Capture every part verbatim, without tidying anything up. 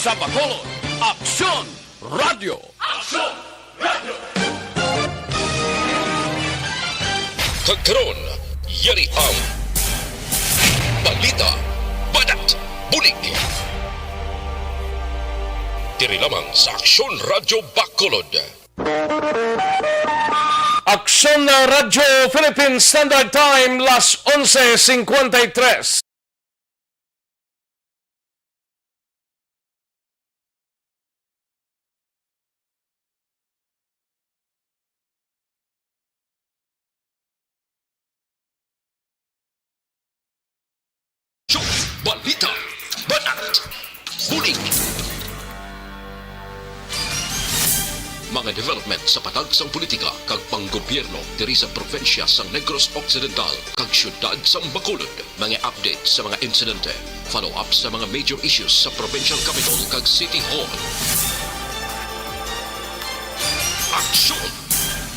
Sa Bacolod, Aksyon Radyo. Aksyon Radyo. Kag karon, yari ang balita, banat, bulig. Diri lamang sa Aksyon Radyo Bacolod. Aksyon Radyo Philippine Standard Time, las onse cincuenta y tres. Balita, banat, bulig. Mga development sa patag sang politika kag panggobyerno diri sa probinsya sang Negros Occidental kag siyudad sang Bacolod. Mga update sa mga insidente, follow-up sa mga major issues sa provincial capitol kag city hall. Aksyon!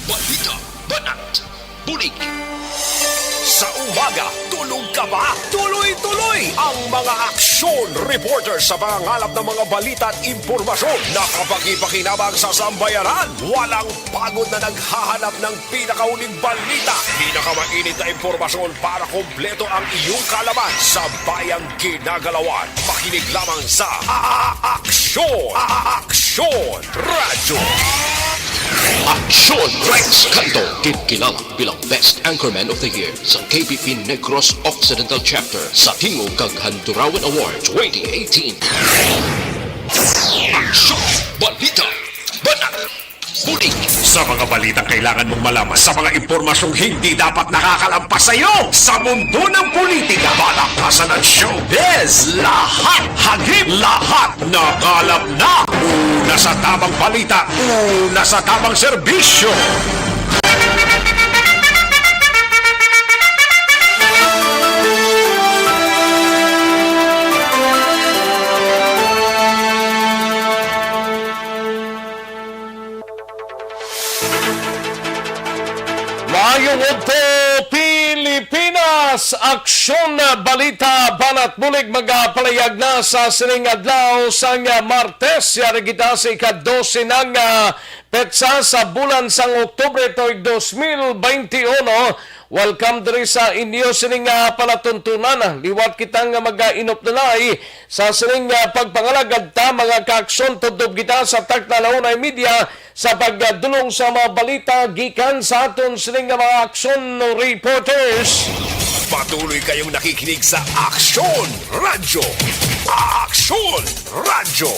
Balita! Banat! Bulig! Sa umaga, tulog ka ba? Tuloy-tuloy ang mga aksyon reporter sa pangangalap ng mga balita at impormasyon na kapakipakinabang sa sambayanan. Walang pagod na naghahanap ng pinakahuling balita, pinakamainit na impormasyon para kompleto ang iyong kaalaman sa bayang ginagalawan. Makinig lamang sa A-, A-, Aksyon! A-, A-, Aksyon Radyo! Aksyon Rex Canto, kinkilala bilang Best Anchorman of the Year sa K B P Negros Occidental Chapter sa Tingog kag Handurawan Award twenty eighteen. Aksyon! Balita! Banat! Bulig! Sa mga balitang kailangan mong malaman, sa mga impormasyong hindi dapat nakakalampas sa iyo, sa mundo ng politika, palakasan at showbiz, lahat hagip, lahat nakalap na. Una sa tamang balita, una sa tamang serbisyo. Maayong udto, Pilipinas! Aksyon, balita, banat bulig, magapalayag na sa sining adlaw sang Martes. Yari kita sa ika-dose na nga petsa sa bulan sang Oktubre tuig dos mil baynte uno. Welcome diri sa inyo sining nga palatuntunan. Liwat kita nga mag-inupdulay sa sining nga pagpangalagad ta, mga kaaksyon. Tubtob kita sa takna, launay media sa pagdulong sa mga balita gikan sa aton sining nga mga aksyon reporters. Patuloy kayong nakikinig sa Aksyon Radyo. Aksyon Radyo.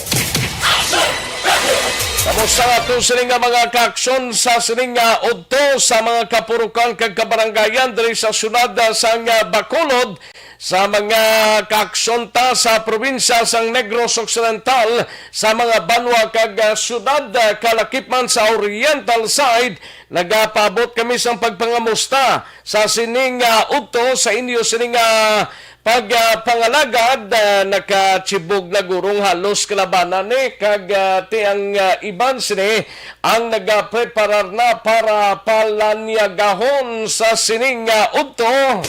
Kamusta nga to sining nga mga kaaksyon sa sining nga udto sa mga kapurukan kag kabarangayan diri sa siyudad, ah, sang, ah, Bacolod, sa mga kaaksyon ta sa probinsya sang Negros Occidental, sa mga banwa kag, ah, siyudad, ah, kalakip man sa oriental side? Nagapaabot kami sang pagpangamusta sa sining, ah, udto sa inyo sining, ah, pag, ah, pangalagad, ah, nakachibog na gurong halos kalabanan ni, kag, ah, ti ang, ah, iban sini ang nagapreparar na para palanyagahon sa sining, ah, udto.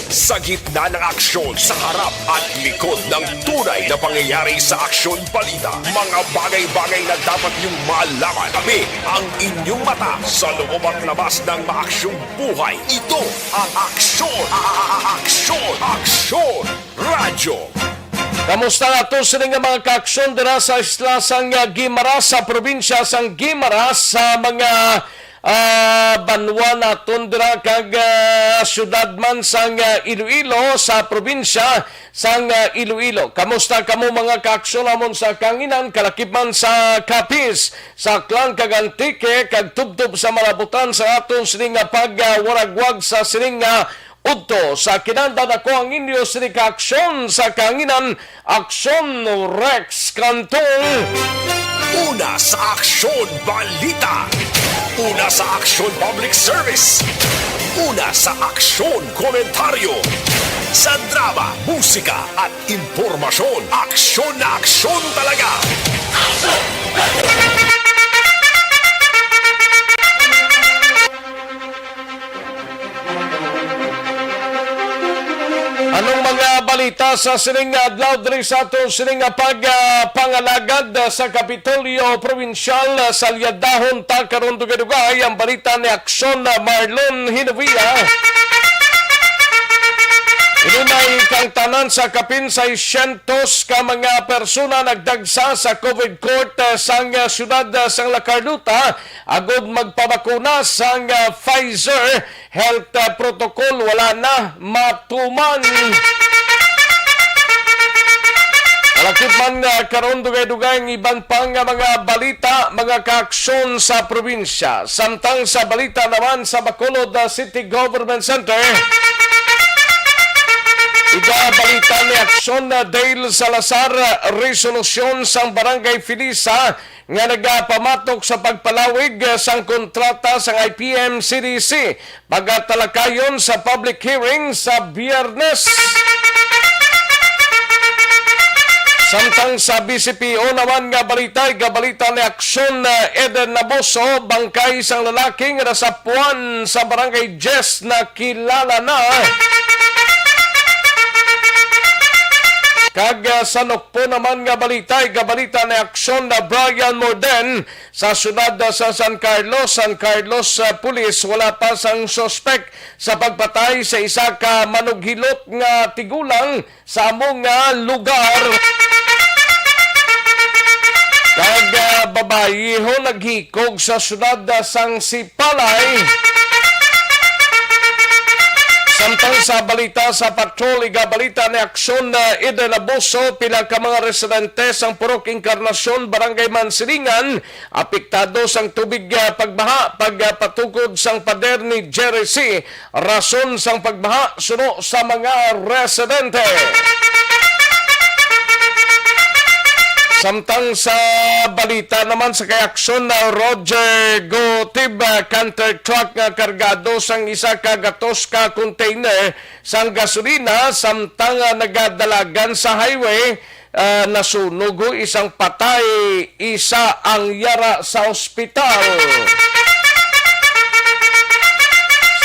Sa gitna ng aksyon, sa harap at likod ng tunay na pangyayari sa aksyon balita, mga bagay-bagay na dapat niyong malaman. Kami ang inyong mata sa loob at labas ng maaksyong buhay. Ito ang Aksyon, a-, a-, a-, Aksyon, Aksyon Radyo. Kamusta nga to sini nga mga kaaksyon dira sa isla sang, ah, Guimaras, sa probinsya sang Guimaras, sa mga, ah, banwa naton dira kag, ah, syudad man sang, ah, Iloilo, sa probinsya sang, ah, Iloilo? Kamusta kamo mga kaaksyon amon sa Kahanginan, kalakip man sa Capiz, sa Aklan kag Antique, kag tubtob sa malabutan sa aton sini nga pagwaragwag sa sini nga udto? Sa kinahanglan, ako ang inyo sini ka aksyon sa Kahanginan, Aksyon Rex Cantong. Una sa aksyon, balita. Una sa aksyon, public service. Una sa aksyon, komentaryo. Sa drama, musika, at impormasyon, aksyon na aksyon talaga. Anong mga balita sa sining nga adlaw diri sa aton sining nga pag, ah, pangalaga? sa Kapitolyo Probinsyal sa Liadahon ta karon, dugay-dugay ang balita ni Aksyon Marlon Hinovia. Ini may kangtanan sa kapin seiscientos ka mga persona nagdagsa sa COVID court, eh, sang, eh, siyudad, eh, sang La Carlota agod magpabakuna sang, eh, Pfizer health, ah, protocol, wala na matuman. Malakip man, ah, karon dugay-dugay ang iban pa nga mga balita, mga kaaksyon sa probinsya. Samtang sa balita naman sa Bacolod, ah, City Government Center, ida balita ni Aksyon, ah, Dale Salazar, ah, resolusyon sang Barangay Felisa nga nagapamatok sa pagpalawig, eh, sang kontrata sang I P M C D C pagatalakayon sa public hearing sa Biyernes. Samtang sa B C P O naman nga balita, igabalita ni Aksyon, eh, Eden Naboso, bangkay sang lalaki nga nasapuan sa Barangay Jess na kilala na. Kag, ah, sa Nokpo naman nga balita, igabalita ni Aksyon na Brian Morden sa siyudad, ah, sa San Carlos. San Carlos, ah, Police wala pa sang suspek sa pagpatay sa isa ka manughilot nga tigulang sa amo nga lugar. Kag, ah, babayiho naghikog sa siyudad, ah, sang Sipalay. Samtang sa balita sa patrol, igabalita ni Aksyon, ah, Eden Abuso, pila ka mga residente sang Purok Encarnacion, Barangay Mansilingan, apektado sang tubig, ah, pagbaha, pagpatukod sang pader ni Jerry C. Rason sang pagbaha suno sa mga residente. Samtang sa balita naman sa kay Aksyon, na Roger Gotib, ah, canter truck nga kargado sang isa ka gatos ka container sang gasolina samtang, ah, nagadalagan sa highway, ah, nasunog, isang patay, isa ang yara sa ospital.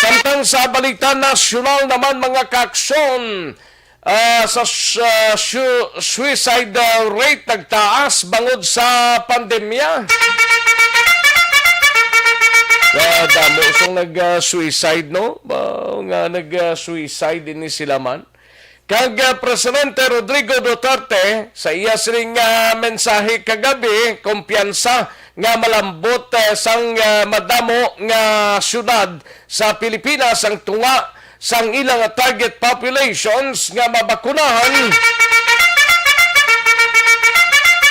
Samtang sa balita nasyonal naman, mga kaaksyon, ah, sa s-, ah, su-, suicide, ah, rate nagtaas bangod sa pandemya. Kadamo sang nag, ah, suicide, no? Ba, nga nag, ah, suicide ini sila man. Kag, ah, Presidente Rodrigo Duterte, sa iya sining, ah, mensahe kagabi, kumpiyansa nga malambot, ah, sang, ah, madamo nga syudad sa Pilipinas ang tunga sang ilang target populations nga mabakunahan.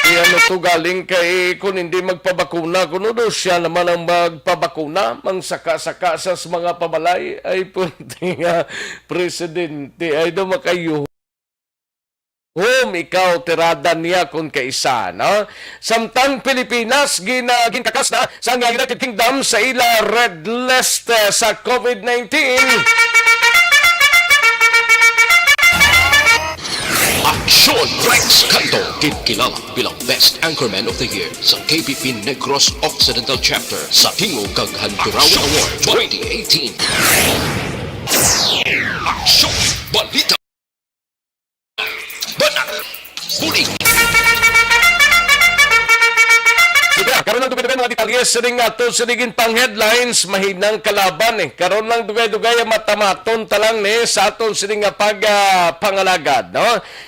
Di ano to galing kay kung hindi magpabakuna, kuno do siya naman ang magpabakuna, mangsaka-saka sa mga pabalay, ay punti nga presidente, ay daw makayo. Home, ikaw, tirada niya kon kaisa, no? Samtang Pilipinas, gina-, ginkakas na sang United Kingdom sa ila red list, eh, sa COVID nineteen. Aksyon Rex Canto, kinkilala bilang Best Anchorman of the Year sa K P P Negros Occidental Chapter sa Tingog kag Handurawi Award twenty eighteen. Aksyon! Balita! Banat! Bulig! Sige, karon lang dugay-dugay mga detalye sining ato sining pang headlines, mahinang kalaban, eh. Karon lang dugay-dugay ang matamaton ta lang ni sa aton sining nga pag, ah, pangalagad, no?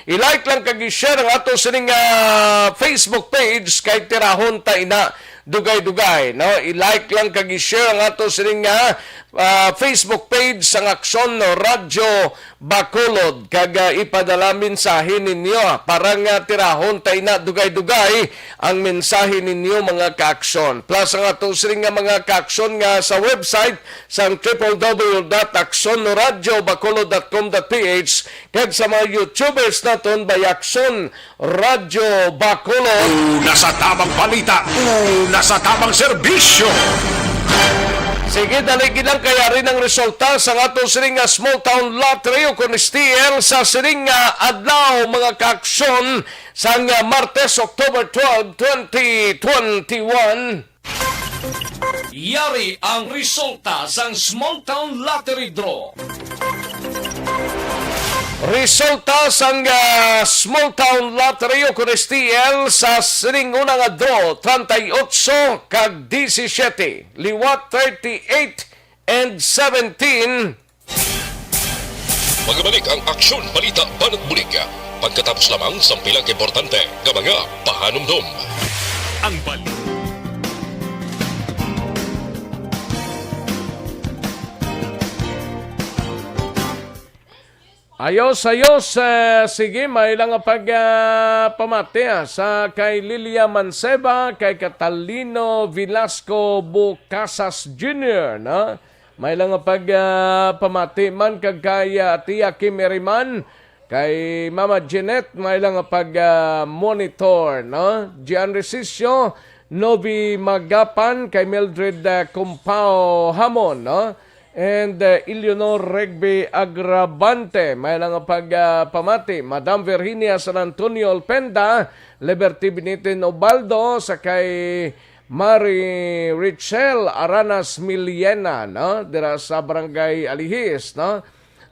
I-like lang kag i-share ang ato sining, ah, Facebook page kay tirahon ta ina dugay-dugay, no? I-like lang kag i-share ang ato sining, ah, ah, Facebook page sang Aksyon Radyo Bacolod, kag, ah, ipadala mensahe ninyo, ah, para nga tirahon ta ina dugay-dugay ang mensahe ninyo, mga kaaksyon. Plus, ang ato sining nga mga kaaksyon nga sa website sang triple W dot aksyon radyo bacolod dot com dot P H, kag sa mga YouTubers naton, Bayaksyon Radyo Bacolod. Una sa tamang balita, una sa tamang serbisyo. Sige, dali gid lang kay ari ang resulta sa ato sining nga small town lottery o kon S T L sa sining nga adlaw, mga kaaksyon, sang Martes, October twelve, twenty twenty-one. Yari ang resulta sang Small Town Lottery Draw. Resulta sang, ah, Small Town Lottery o kun S T L sa sining una nga draw, treinta y ocho kag disisiete, liwat thirty-eight and seventeen. Magabalik ang Aksyon Balita Banat Bulig pagkatapos lamang sang pila ka importante nga mga pahanumdom. Ang bal- Ayos, ayos. Eh, sige, may lang nga pag, ah, pamati, ah, sa kay Lilia Manceba, kay Catalino Velasco Bucasas Junior, no? May lang nga pag, ah, pamati man kag kay, ah, Tia Kim Eriman, kay Mama Jeanette, may lang nga pag, ah, monitor, no? Gian Resisio, Novi Magapan, kay Mildred, ah, Compao Hamon, no? And, uh, Eleanor Regbe Agravante. May lang nga pag, ah, pamati. Madam Virginia San Antonio Olpenda, Liberty Binitin Ubaldo, sa kay Mary Richelle Aranas Miliena, no? Dira sa Barangay Alihis, no?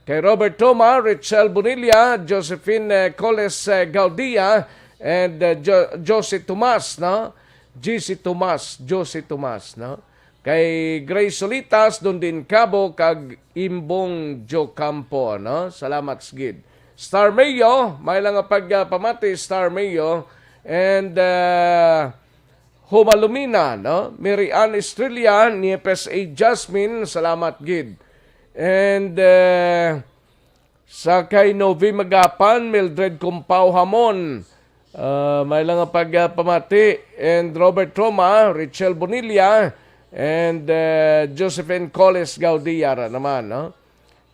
Kay Robert Toma, Richelle Bonilla, Josephine, eh, Coles, eh, Gaudia, and, eh, Jo-, Josie Tomas, no? G C Tomas, Josie Tomas, no? Kay Grace Solitas, Dundin Cabo, kag Imbong Jocampo, no? Salamat, Sgid. Star Mayo, may lang nga pag, ah, pamati, Star Mayo. And, ah, Humalumina, no? Mary Ann Estrella, Niepes A. Jasmine, salamat, Gid. And, ah, sa kay Novi Magapan, Mildred Compao Hamon, ah, may lang nga pag, ah, pamati, and Robert Roma, Richelle Bonilla, and, ah, Josephine Coles Gaudia ra naman, no?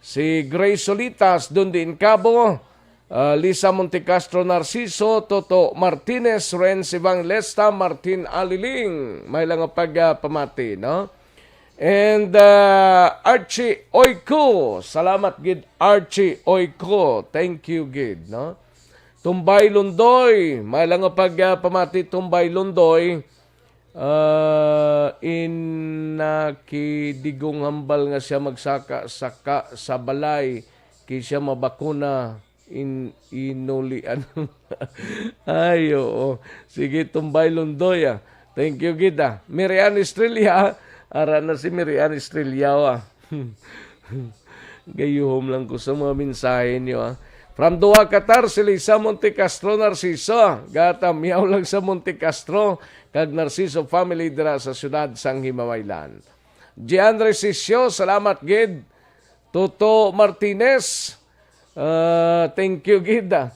Si Grace Solitas, Dundee Incabo, ah, Lisa Montecastro Narciso, Toto Martinez, Renz Evangelista, Martin Aliling, may lang nga pag, ah, pamati, no? And, ah, Archie Oiko. Salamat gid, Archie Oiko. Thank you gid, no? Tumbay Lundoy. May lang nga pag, ah, pamati, Tumbay Lundoy. Ah, inakidigong hambal nga siya magsaka-saka sa balay, kay siya mabakuna. In-, inulian. Ay, oo. Sige, Tumbay Lundoy, ah. Thank you gid, ah. Mirian Estrella, ah. Ara na si Mirian Estrella, ah. Gayuhom lang ko sa mga mensahe niyo, ah. From Doha, Qatar, si Lisa Montecastro Narciso. Gatamyaw lang sa Montecastro kag Narciso family dira sa siyudad sang Himamaylan. Gian Resisio, salamat gid. Toto Martinez, ah, thank you gid, ah.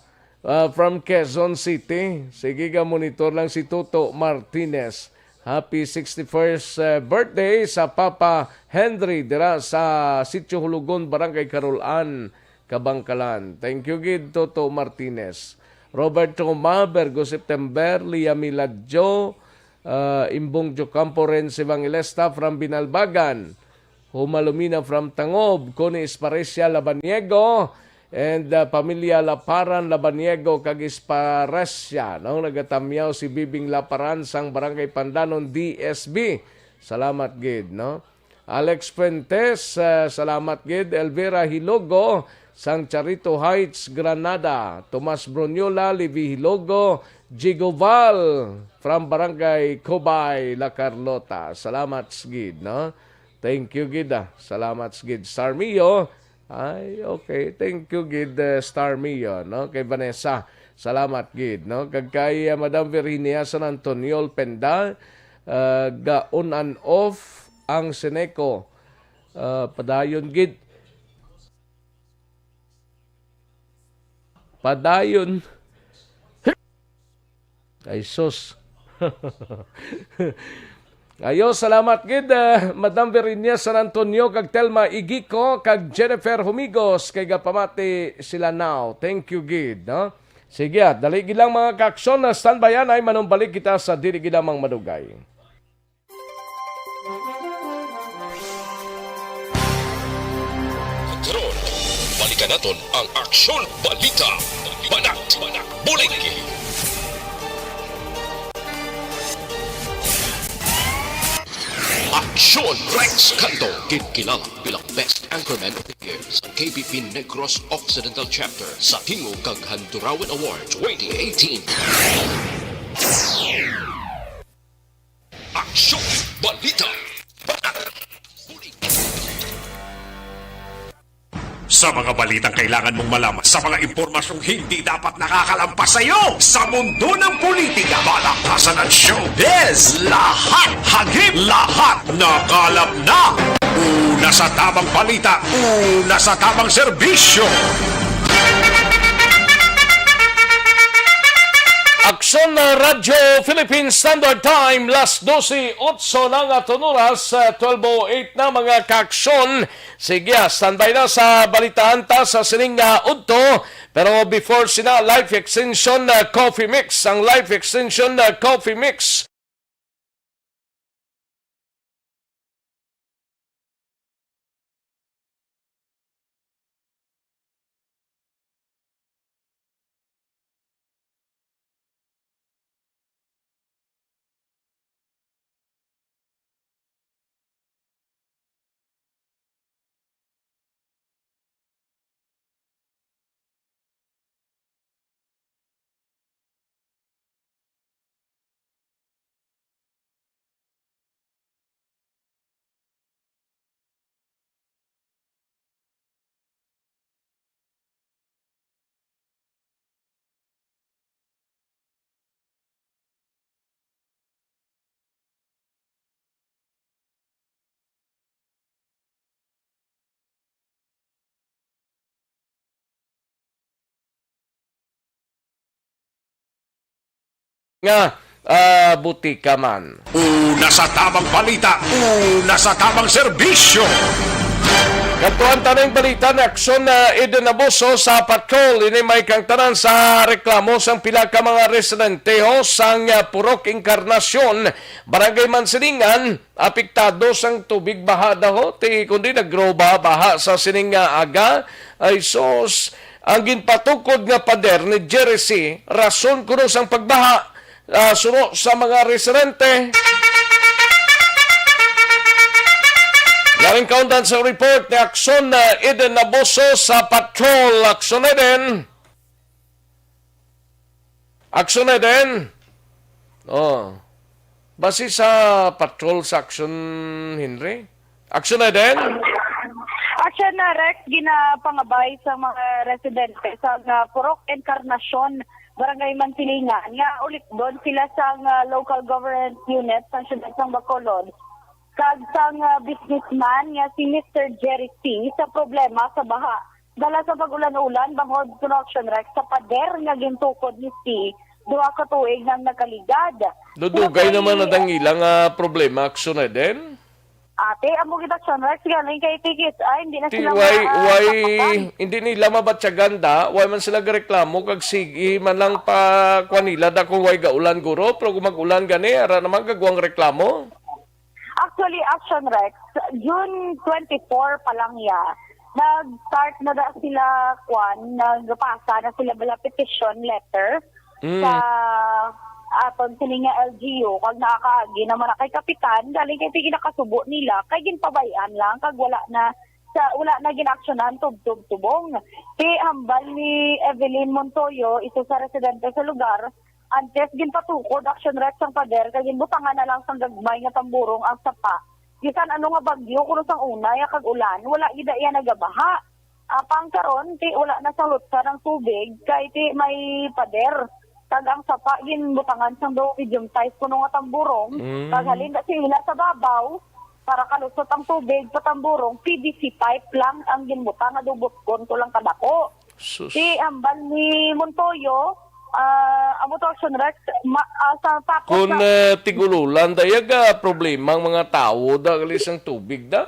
Ah, from Quezon City. Sige ka, monitor lang si Toto Martinez. Happy sixty-first, eh, birthday sa Papa Henry dira sa Sitio Hulugon, Barangay Carolan, Kabangkalan. Thank you gid, Toto Martinez. Robert Roma, Virgo September, Lia Miladjo, ah, Imbong Jocampo, Renz Evangelista from Binalbagan. Humalumina from Tangob, Connie Esparecia Labaniego, and, uh, pamilya Laparan Labaniego kag Esparecia, no? Nagatamyaw si Bibing Laparan sang Barangay Pandanon, D S B. Salamat gid, no? Alex Fuentes, uh, salamat gid. Elvira Hilogo sang Charito Heights, Granada. Tomas Bruniola, Levi Hilogo, Jigo Val from Barangay Cubay, La Carlota. Salamat gid, no? Thank you gid, ah. Salamat gid, Star Mio. Ay, okay. Thank you gid, eh, Star Mio, no? Kay Vanessa, salamat gid, no? Kag kay, ah, Madam Virginia San Antonio Penda, ah, ga-on and off ang Seneco. Ah, padayon gid. Padayon. Ay, sus. Ayo, salamat gid, eh, Madam Verinia San Antonio, kag Telma Igico, kag Jennifer Humigos, kay gapamati sila now. Thank you gid, no? Sige, ah, dali gid lang, mga kaaksyon, na standbyan ay manumbalik kita sa dili gid lamang madugay. Karon, balikan naton ang Aksyon Balita Banat Bulig. Sean Rex Canto, ginkilala bilang Best Anchorman of the Year sa K B P Negros Occidental Chapter sa Tingog kag Handurawan Award twenty eighteen. Aksyon, balita, balita. Sa mga balitang kailangan mong malaman, sa mga impormasyong hindi dapat nakakalampas sa iyo, sa mundo ng politika, balakasan at showbiz, lahat hagip, lahat nakalap na. Una sa tamang balita, una sa tamang serbisyo. Aksyon na Radyo Philippine Standard Time, las dose otso na nga tunuras, ah, twelve oh eight na, mga kaaksyon. Sige, ah, standby na sa balitaan ta sa sining nga udto. Pero before sina, Life Extension, ah, Coffee Mix. Ang Life Extension, ah, Coffee Mix. Nga, ah, butika man. Una sa tamang balita, una sa tamang serbisyo. Kadtuan ta ning balita ni Aksyon, ah, Eden Abuso sa patrol. Ini may kang tanan sa reklamo sang pila ka mga residente ho sang, ah, Purok Encarnacion, Barangay Mansilingan, apektado sang tubig baha daw ho. Ti kundi nagroba baha sa sining nga aga. Ay sus, ang ginpatukod nga pader ni Jerry C, rason kuno sang pagbaha, ah, suno sa mga residente. Laring kaundan sa report ni Aksyon, ah, Eden Naboso sa Patrol. Aksyon Eden. Aksyon Eden. Oh. Base sa Patrol sa Aksyon, Henry. Aksyon Eden. Aksyon na, Rex, ginapangabay sa mga residente sa nga Purok Encarnacion, Barangay Mansilingan, nga ulikdon sila sa nga local government unit sa siyudad sang Bacolod kag sa nga businessman nga si Mister Jerry C sa problema sa baha dala sa pag-ulan-ulan, bangod, Aksyon Rex, sa pader nga gintukod ni C duha ka tuig nang nakaligad. Dudugay naman na dang ila nga problema, Aksyon Eden. Ate, amo gid, Aksyon Rex, galing kay tickets. Ay, hindi na sila why, ma-, why, hindi nila mabatyagan da? Why man sila gareklamo kag sige man lang pa kuan nila da kung why gaulan, guro? Pero kung mag-ulan gani, ara naman gagwang reklamo. Actually, Aksyon Rex, June twenty-four pa lang ya, nag-start na da sila, kwan, nagpasa na sila bala petition letter Mm. sa aton sini nga L G U, kag nakakaagi naman na kay kapitan, galing kay sige nakasubo nila, kay ginpabay-an lang, kag wala na sa, wala na ginaksyonan tubtob subong. Ti hambal ni Evelyn Montoyo, isa sa residente sa lugar, antes ginpatukod, Aksyon Rex, ang pader kay ginbutangan na lang sang gagmay nga tamburong ang sapa. Bisan ano nga bagyo, kuno sang una ya kag ulan, wala gid iya nagabaha. Apang karon, ti wala na sang lutsa ang tubig, kay ti may pader. Kag ang sapa ginbutangan sang daw medium size kuno nga tamburong. Mm. Kag halin da sila sa babaw, para kalusot ang tubig pa tamburong, P V C pipe lang ang ginbutang nga daw butkon ko lang kadako. Sus. Ti hambal ni Montoyo, ah, amo to, Aksyon Rex, ma-, ah, sa tapos Kung, na eh, tig-ululan, dayag, ah, problema ang mga tawo, da, gali sang tubig, da.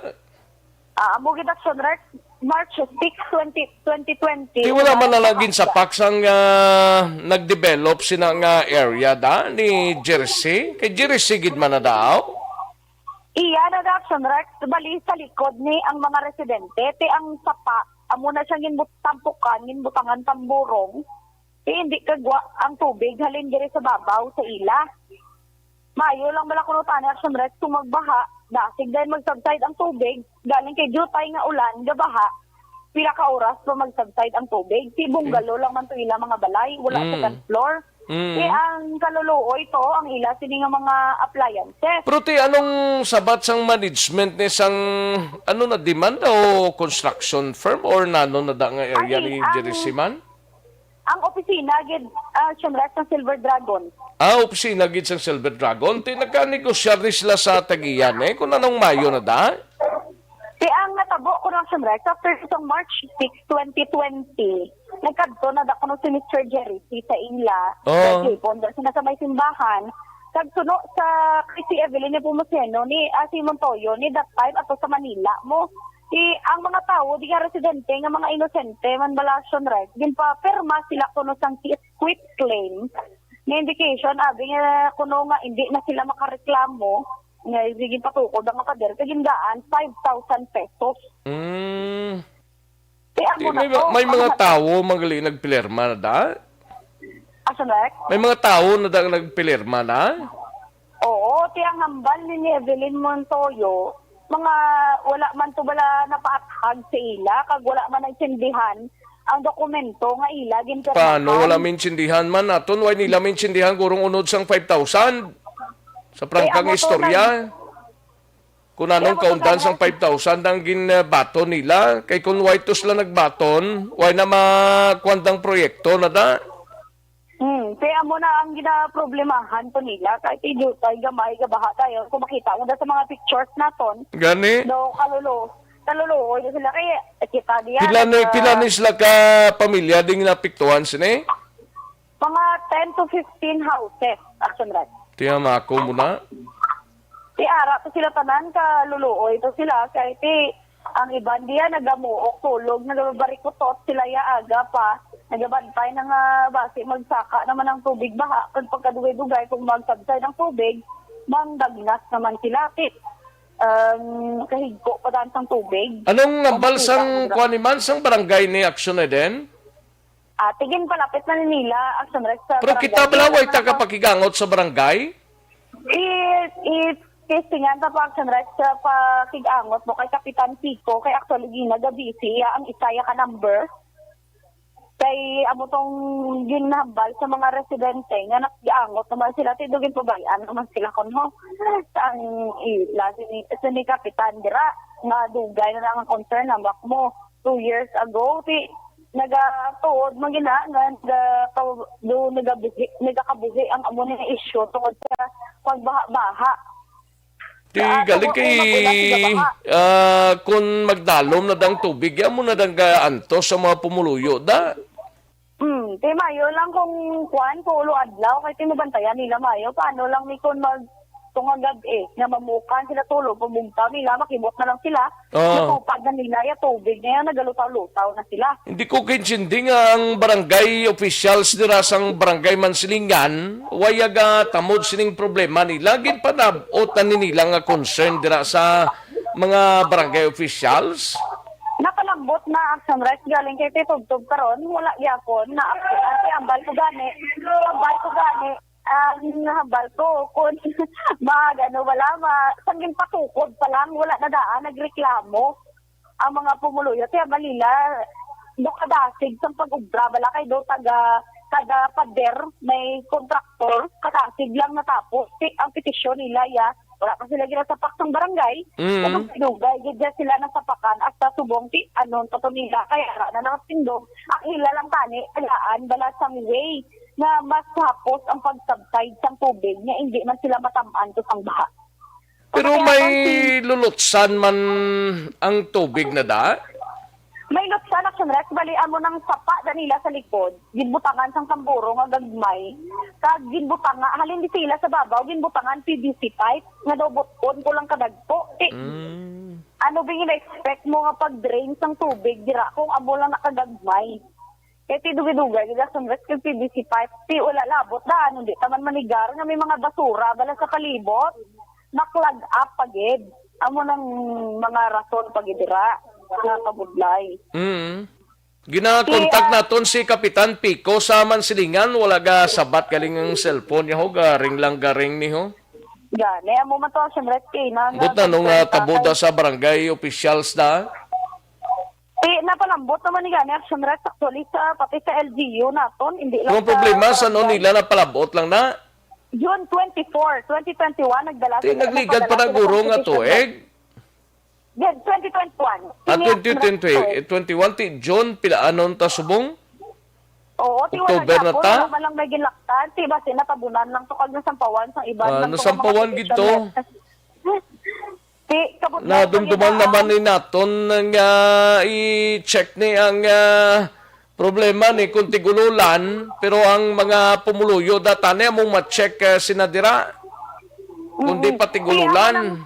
Ah, amo gid, Aksyon Rex, March six, twenty, twenty twenty. Ti wala man na lagi sa paksang, ah, nag-develop sina nga area da ni Jersey. Kay Jersey gid man na daw. Iya na, Aksyon Rex, bali sa likod ni ang mga residente, ti ang sapa, amo na siyang ginbut-, tampukan, ginbutangan tamburong. Ti hindi kagwa ang tubig halin diri sa babaw sa ila. Maayo lang bala kuno tani, Aksyon Rex, kung magbaha, Dasig dayon mag-subside ang tubig, galing kay diutay nga ulan, nga baha, pila ka oras pa mag-subside ang tubig. Ti bungalow lang man to ila mga balay, wala Mm. second floor. Mm. Ti ang kaluluoy to, ang ila sini nga mga appliances. Pero ti, anong sabat sang management ni sang, ano na, demand o construction firm or nano na da nga area Ay, ni ang Jerry Siman? Ang opisina gid, ah, siyempre, sa Silver Dragon. Ah, opisina gid sang Silver Dragon. Ti nagkanegosyar ni sila sa tag-iya ni kung anong mayo na da? Ti ang natabo ko na, siyempre, sa after sa March six, twenty twenty, nagkadto na da kuno si Mister Jerry sa ila. Oh. Sa Quezon, dahil sila sa may simbahan. Kag suno sa kay si Evelyn Nepomuceno, ni, ah, si Montoyo, ni that time ato sa Manila mo. Ti ang mga tawo, di nga residente nga mga inosente man bala, siyempre, ginpapirma sila kuno sang quit claim. Nga indication, abi nga kuno nga hindi na sila makareklamo, nga sige patukod ang mga pader, kay gindaan five thousand pesos. Mm. Kaya Di, mo na may, to, may ang mga mga tawo man gali nagpirma na da? Asa, Rek? May mga tawo na da nagpirma na? Oo, ti ang hambal ni Evelyn Montoyo, mga wala man to bala napaathag sa ila, kag wala man naintindihan ang dokumento nga ila ginpirmahan. Paano wala maintindihan man? Aton, why nila maintindihan gurong unod sang five thousand? Sa Eh, prangkang amo to istorya. nang Kung anong Kaya mo kaundan sang talaga. Five thousand ang ginbaton nila, kay kung why to sila nagbaton, why na makuan dang proyekto na da? Hmm, kaya mo na ang ginaproblemahan to nila, kay ti diutay gamay, gabaha tayo. Kung makita mo na sa mga pictures naton, Gani? No, kalulu, kaluluoy na sila. Kaya kita diyan, Pila ni, nag-, pila ah, ni sila ka pamilya ding naapektuhan sini? Mga ten to fifteen houses, Action Rad. Tiyan ako muna. Ti ara to sila tanan, kaluluoy to sila, kay ti ang iban diya nagamuok tulog, nagabarikutot sila ya aga pa, nagabantay na nga basi magsaka naman ang tubig baha, kag pagkadugay-dugay kung magsabsay ang tubig, mangdagnas naman sila, ti, um, kahigko pa dan sang tubig. Anong Kung hambal makita sang mo na kuan ni man, sang barangay ni Action Eden? Ah, tigin palapit na ni nila, Action Rad, sa Pero barangay. kita bala, Kaya way ta nga kapakig-angot sa barangay? I, i, testingan ta pa, Action Rad, sa pakig-angot mo kay Kapitan Kiko, kay actually ginagabisi iya ang isa ya ka number. Kay amo tong ginhambal sa mga residente nga nakig-angot naman sila, ti do ginpabayaan naman sila kuno. Sa ang ila, sini, sini Kapitan dira, nga dugay na lang ang concern, hambak mo. Two years ago, ti nagatuod man gina nga naga-, do nagabuhi, nagakabuhi ang amo nga isyu tungod sa pagbaha-baha. Ti Sa galing amo kay, kung mag-ulan, siya baha. Ah, kung magdalom na dang tubig, amo na dang gaantos sa mga pumuluyo da. Hmm, ti mayo lang kung kuan, kung ulo adlaw, kay ti mabantayan nila mayo. Paano lang ni kung mag-, kung ang gab-i, nga mamukan sila tulog, pamugtaw nila, makibot na lang sila. Ah. Natupad na nila ya tubig, ngayon nagalutaw-lutaw na sila. Hindi ko kaintindi nga ang barangay officials dira sang barangay Mansilingan, waya ga tamod sining problema nila, ginpanab-ot na ni nila nga concern dira sa mga barangay officials. Nakalambot na, Action Rad, galing kay ti tubtob karon, wala gyapon na action. Ate, ambal ko gani, ambal ko gani. Ang hambal ko, kung mag-ano, wala, ma-, sang ginpatukod pa lang, wala na daan nagreklamo ang mga pumuluyo. Kaya balila, do kadasig sang pag-ubra, bala kay do taga, kada pader, may kontraktor, kadasig lang natapos. Ti-, ang petisyon nila, ya, wala pa sila ginasapak sang barangay. Mm. Kung dugay, gid sila nasapakan, hasta subong ti, anon pa to nila, kaya ra na nakatindog. Ang ila lang tani, tagaan, bala sang way nga mas hapos ang pag-subside sang tubig nga hindi man sila matam-an to sang baha. Pero Kaya may kung si- lulutsan man ang tubig na da? May lutsan, Action Rad, bali amo nang sapa da nila sa likod, ginbutangan sang tamburo nga gagmay, kag ginbutanga, halin di sila sa babaw, ginbutangan P V C pipe, nga daw buton ko lang kadagko. Ti, Mm. ano ba yung expect mo nga pag-drain sang tubig, dira kung amo lang nakagagmay? Kay ti dugay-dugay, gid Action Rad, kag P V C pipe. Ti wala labot daan, hindi taman manigar nga may mga basura bala sa palibot. Na-clog up pa gid. Amo nang mga rason pa gid dira nga kabudlay. Mm. Ginakontak Ti, ah, naton si Kapitan Pico sa Mansilingan, wala ga sabat galing ang cellphone niya, ho, garing lang garing ni, ho. Gani, amo man to, Action Rep, kay na, Ambot na nung natabo da sa barangay officials da? Ti, napalambot naman ni gani, Action Rep, actually, sa, pati sa L G U naton, hindi lang Ang sa problema, sa barangay. Nila napalabot lang na? June twenty-four, twenty twenty-one, nagdala Ti, sila, nagligad pa nagpadala na sila guro nga tuig? Di, twenty twenty-one. Ah, Kini ang twenty twenty, eh, twenty-one, ti June, pila anon ta subong? Oo, ti wala October na gyapon, ta? Wala man lang may ginlaktan. Ti basi natabunan lang to kag nasampawan sang iban Ah, lang to nga mga nasampawan gid to. Ti, kabudlay Nadumduman naman ni naton nga i-check ni ang, ah, problema ni kung tigululan, pero ang mga pumuluyo data ni among ma-check, ah, sina dira. Kung di pa tigululan.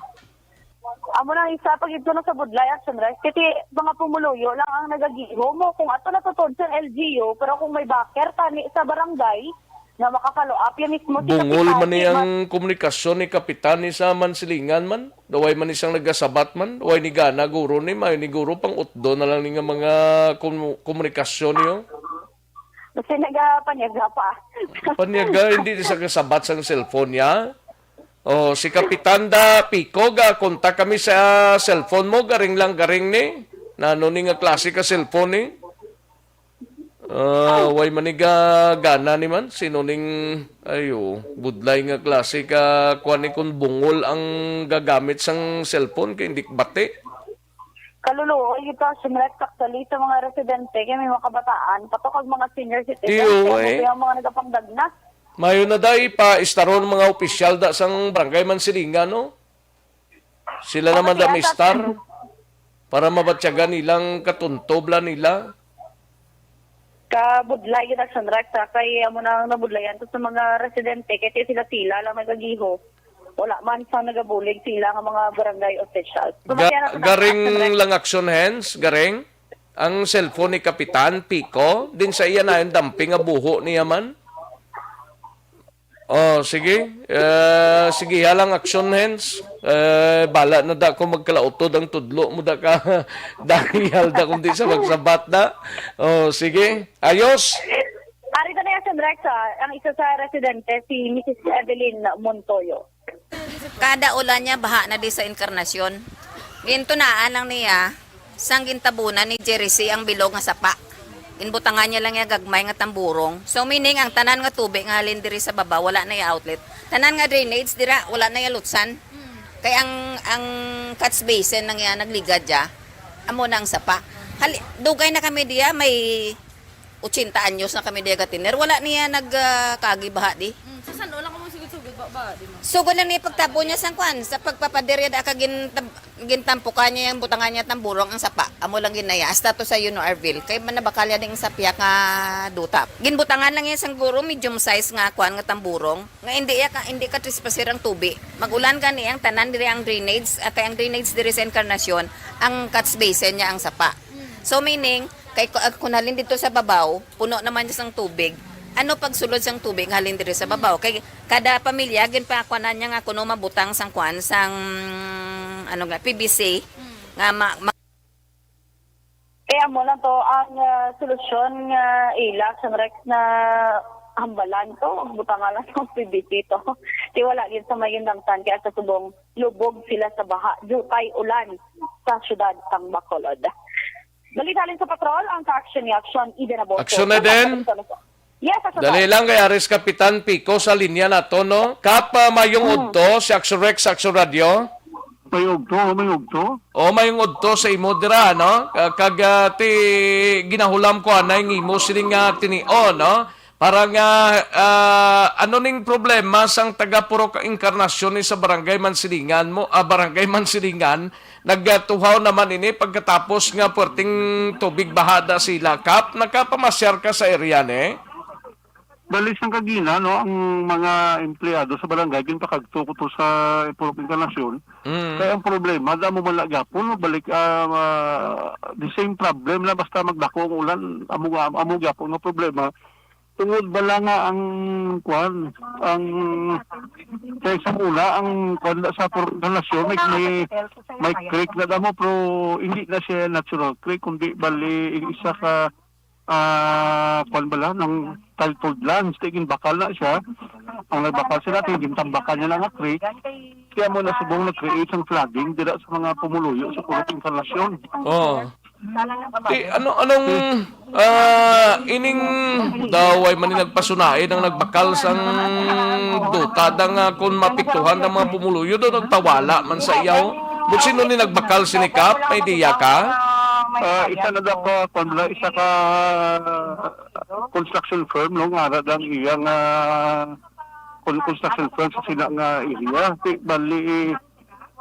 Amo nang isa pa gid kuno sa budlay, Action Rep. Kay mga pumuluyo lang ang nagagiho mo. Kung ato natutod sa L G U, pero kung may backer tani sa barangay, nga makakaluap ya mismo si Bungol kapitan, man ni di ma- ang komunikasyon ni kapitan ni sa Mansilingan man. Daway man isang nagasabat man. Daway ni gana guro ni, may ni guro pang utdo na lang ni nga mga komu-, komunikasyon niyo. Kasi nagapanyaga pa. Panyaga, hindi sa kasabat sang cellphone niya. Oh, si Kapitan da Pico, ga kontak kami sa cellphone mo, garing lang garing ni. Nano ni nga klase ka cellphone ni? Ah, way man ni ga gana ni man. Sino ning, ayo, budlay nga klase ka kuan ni kun bungol ang gagamit sang cellphone kay hindi bati. Kaluluoy ito, Action Rep, actually, sa mga residente, kay may mga kabataan, pato kag mga senior citizens, Iyo, kaya eh. Ang mga nagapangdagna. Mayo na day pa istaron mga opisyal da sang barangay Mansilingan, no? Sila naman da mistar para mabatyagan nilang katuntob la nila. Kabudlay gid, Action Rep, sa kay amo na ang nabudlayan to sa mga residente, kay sila-sila lang nagagiho. Wala man sa nagabulig sila nga mga barangay officials. So, Ga-, makiana sa garing Action Rep. Lang action hands, garing. Ang cellphone ni Kapitan Pico, din sa iya na yung damping nga buho niya man. Oh, sige. Eh, sige, halang action hands. Eh, bala na da ko magkalautod ang tudlo mo da ka. Dahil da kundi sa magsabat na. Oh, sige. Ayos. Ari na yan, Sen Rex, ah, ang isa sa residente, si Missus Evelyn Montoyo. Kada ulan niya, baha na di sa Encarnacion. Gintunaan lang niya, sang gintabunan ni Jerry C ang bilog nga sapa. Ginbutangan niya lang niya gagmay nga tamburong. So, meaning, ang tanan nga tubig nga halin diri sa baba, wala na iya outlet. Tanan nga drainage dira, wala na iya lutsan. Kay ang, ang catch basin lang iya nagligad dya. Amo na ang sapa. Hali-, dugay na kami diya, may ochenta anyos na kami diya gatiner. Wala niya nag, ah, kagi baha di. Mm, so, san-o lang kamo sugod-sugod ba, ba, di mo? Sugod lang ni pagtabo niya sang kwan, sa pagpapader ya da ka gintab-, gintampukan niya yang butangan niya tamburong ang sapa. Amo lang ginaya, hasta to sa Yuno Arvil. Kay man nabakalya ding sapya nga duta. Ginbutangan lang niya sang guro, medium size nga kwan nga tamburong. Nga hindi ya ka, hindi ka trespassing ang tubi. Mag-ulan gani ang tanan diri ang drainage, ah, kay ang drainage diri sa Encarnacion, ang catch basin niya ang sapa. Mm. So, meaning, kay ku-, ah, kung halin dito sa babaw, puno naman siya sang tubig. Ano pagsulod sang tubig halin diri sa babaw? Kay kada pamilya, ginpakuanan niya nga kuno mabutang sang kuan, sang, ano nga, P V C, nga ma-, ma- Kaya mo lang to, ang, ah, solusyon nga ila, sang Rex na hambalan to, butangan lang to, P V C to. Di wala gid sa may gindangtan, kaya sa subong lubog sila sa baha, dugay ulan sa syudad sang Bacolod. Balita halin sa patrol, ang ka-action ni Action, Eden Aboso. Action na din. Yes, Action Dali Rep. Lang kay Aris Kapitan Pico sa linya nato, no? Kap, ah, mayong Hmm. Udto, si Action Rex, Action Radio. May ugto, may ugto. O, mayong udto sa imo dira, no? Ka-, kag, ah, ti, ginahulam ko anay nga imo sining, ah, tinion, no? Para nga, ah, ano ning problema sang taga Purok Encarnacion ni sa Barangay Mansilingan mo, ah, Barangay Mansilingan, nagatuhaw naman ini pagkatapos nga puwerteng tubig baha da sila. Kap, nakapamasyar ka sa area ni? Bali sang kagina, no, ang mga empleyado sa barangay ginpakadto ko to sa Purok Encarnacion. Mm. Kaya ang problema, damo man la gyapon, no, balik, ah, ah, the same problem na basta magdako ang ulan, amo nga, amo gyapon nga problema. Tungod bala nga ang, kuan, ang, kay sa una, ang, kuan, sa Purok Encarnacion, may, may, may creek na damo, pero hindi na siya natural creek, kundi bali, isa ka, ah, kuan bala, nang titled lands, ti ginbakal na siya. Ang nagbakal sila, ti gintambakan niya na nga creek. Kaya mo na subong nag-create ang flooding dira sa mga pumuluyo sa Purok Encarnacion. Oh. Ti, ano, anong, ah, ining daw ay man ni nagpasunaid ang nagbakal sang duta da nga kung mapiktuhan ang mga pumuluyo daw nagpawala man sa iya, oh. But sino ni nagbakal sini, Kap? May idea ka? Ah, isa na daw ka, kwan bala, isa ka construction firm, no, nga ara lang iya nga kon-, construction firm sa sina nga area. Ti, bali,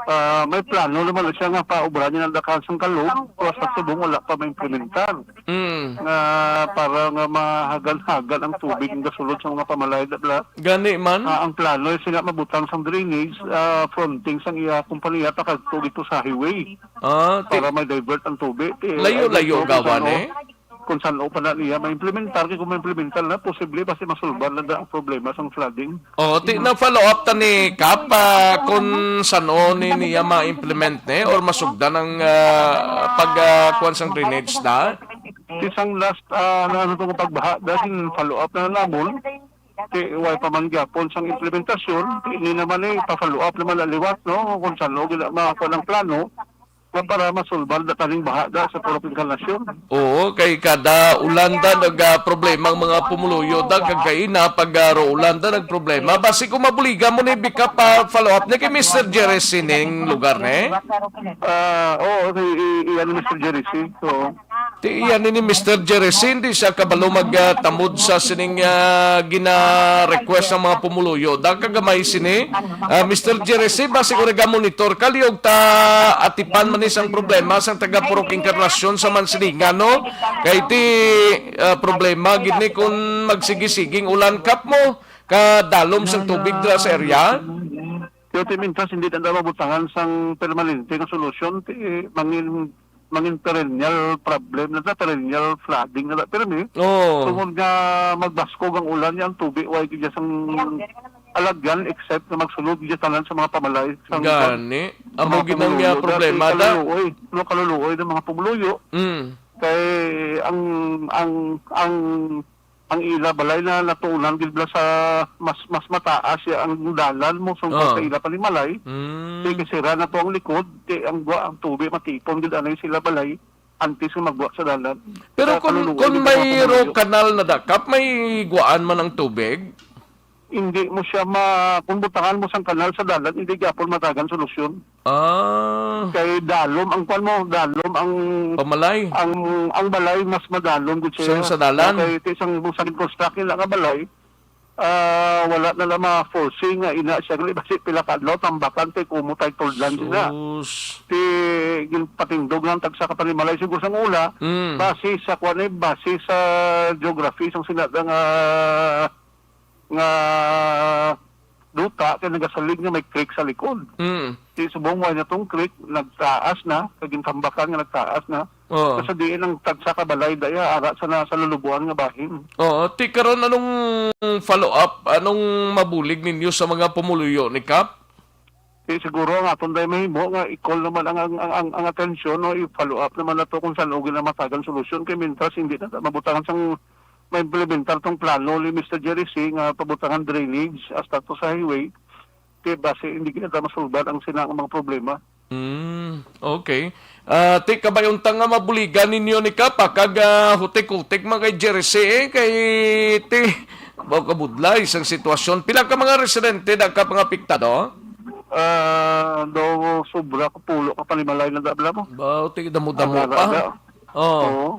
ah, may plano naman na siya nga paubra niya ng dakal sang kalog, pero sa subong wala pa ma-implementar. Mm. Nga para nga mahagan-hagan ang tubig nga gasulod sa mga pamalay, da bala. Gani man? Ah, ang plano ay sila mabutang sang drainage, ah, fronting sang iya kompanya pakadto dito sa highway. Ah, ti- Para may divert ang tubig. Ti, Layo-layo I don't know kung gawa saan, ni? oh, kung saan o pa na niya ma-implementar. Kaya kung ma-implementar na, posible basi masulbar na da ang problema sang flooding. Oh, ti na follow up ta ni Kap, ah, kung saan o ni niya ma-implement ni or masugdan ang, ah, pag, ah, kuwan sang drainage da? Isang last, ah, na ano tong pagbaha, dahil follow up na namon. Ti, way pa man gyapon sang implementasyon, ti, ini naman ay pa-follow up naman na liwat, no? Kung saan o gina-, mga kuwan ang plano, nga para masulbar na taning baha da sa Purok Encarnacion. Oo, kay kada ulan da nag, ah, problema ang mga pumuluyo da, kag kaina pag, ah, ro ulan da nagproblema. Basi kung mabuligan mo ni Bika pa follow up ni kay Mister Jerry sining lugar ni? Ah, oo, si, i, i, ano, Mister Jerry, si, oo. Ti iyan ini Mister Jerry, hindi siya kabalo magtamod sa sining, ah, gina-request ng mga pumuluyo. Da kagamay sini, ah, Mister Jerry, basi ko naga-monitor ka, liog ta atipan man ni sang problema sang taga Purok Encarnacion sa Mansilingan, no? Kay ti, ah, problema gid ni kung magsigi-siging ulan, Kap, mo kadalom sang tubig dira sa area. Pero ti, mintras hindi na mabutangan sang permanente nga solusyon, ti, mangin, mangin perennial problem na, perennial flooding na, pero ni, Oo. tungod nga magbaskog ang ulan niya, ang tubig, way gid sang alagyan, except na magsulod gid tanan sa mga pamalay, sang Gani. Amo mga gid ang, ah, pumuluyo. Problema, Dati da. Kaluluoy, no, kaluluoy ng mga pumuluyo. Mm. Kay ang, ang, ang, ang ila balay na natuunan gid bala sa mas, mas mataas ya ang dalan mo sungkol Oo. sa ila panimalay. Mm. Kay kasira na to ang likod, kay ang gwa, ang tubig matipon gid anay sila balay antes nga magwa sa dalan. Pero Sa kung, kaluluoy kung gid ang mga may pumuluyo. Ro kanal na dakap, may gwaan man ang tubig? Hindi mo siya ma-, kung butangan mo sang kanal sa dalan, hindi gyapon matagan solusyon. Ah. Kay dalom ang kwan mo, dalom ang Pamalay. ang, ang balay mas madalom gud siya. Sa, sa dalan. Kay ti sang busag construct nila nga balay, ah, wala na lang ma-foresee nga ina siya gali basi pila ka adlaw tambakan kay kumo titled land na. Sus. Ti ginpatindog lang tagsa ka panimalay siguro sang ula, Mm. base sa kwan eh, base sa geography sang sila nga nga duta kay nagasalig nga may creek sa likod. Mm. Ti subong way na tong creek, nagtaas na, kag gintambakan nga nagtaas na. Oo. Kasi diin ang tagsa ka balay daya, ara sa na, sa lulubuan nga bahin. Oo, ti karon anong follow up, anong mabulig ninyo sa mga pumuluyo ni Kap? Ti siguro ang aton day mahimo nga i-call naman ang, ang, ang, ang, ang atensyon, no, i-follow up naman nato kung saan ugi na matagan solusyon kay mintras hindi na mabutangan sang maimplementar tong plano ni Mister Jerry C nga pabutangan drainage hasta to sa highway, kay base hindi kita masulbar ang sina nga mga problema. Mm, okay. Ah, ti, kabay unta nga mabuligan ninyo ni Kap, ah, kag, ah, hutik-hutik man kay Jerry C, eh, kay ti, baw kabudlay sang sitwasyon. Pila ka mga residente da Kap nga apektado? Ah, daw sobra ka pulo ka panimalay na dabla mo. Baw, ti, damo-damo Ang pa. Arada. Oh. Oo.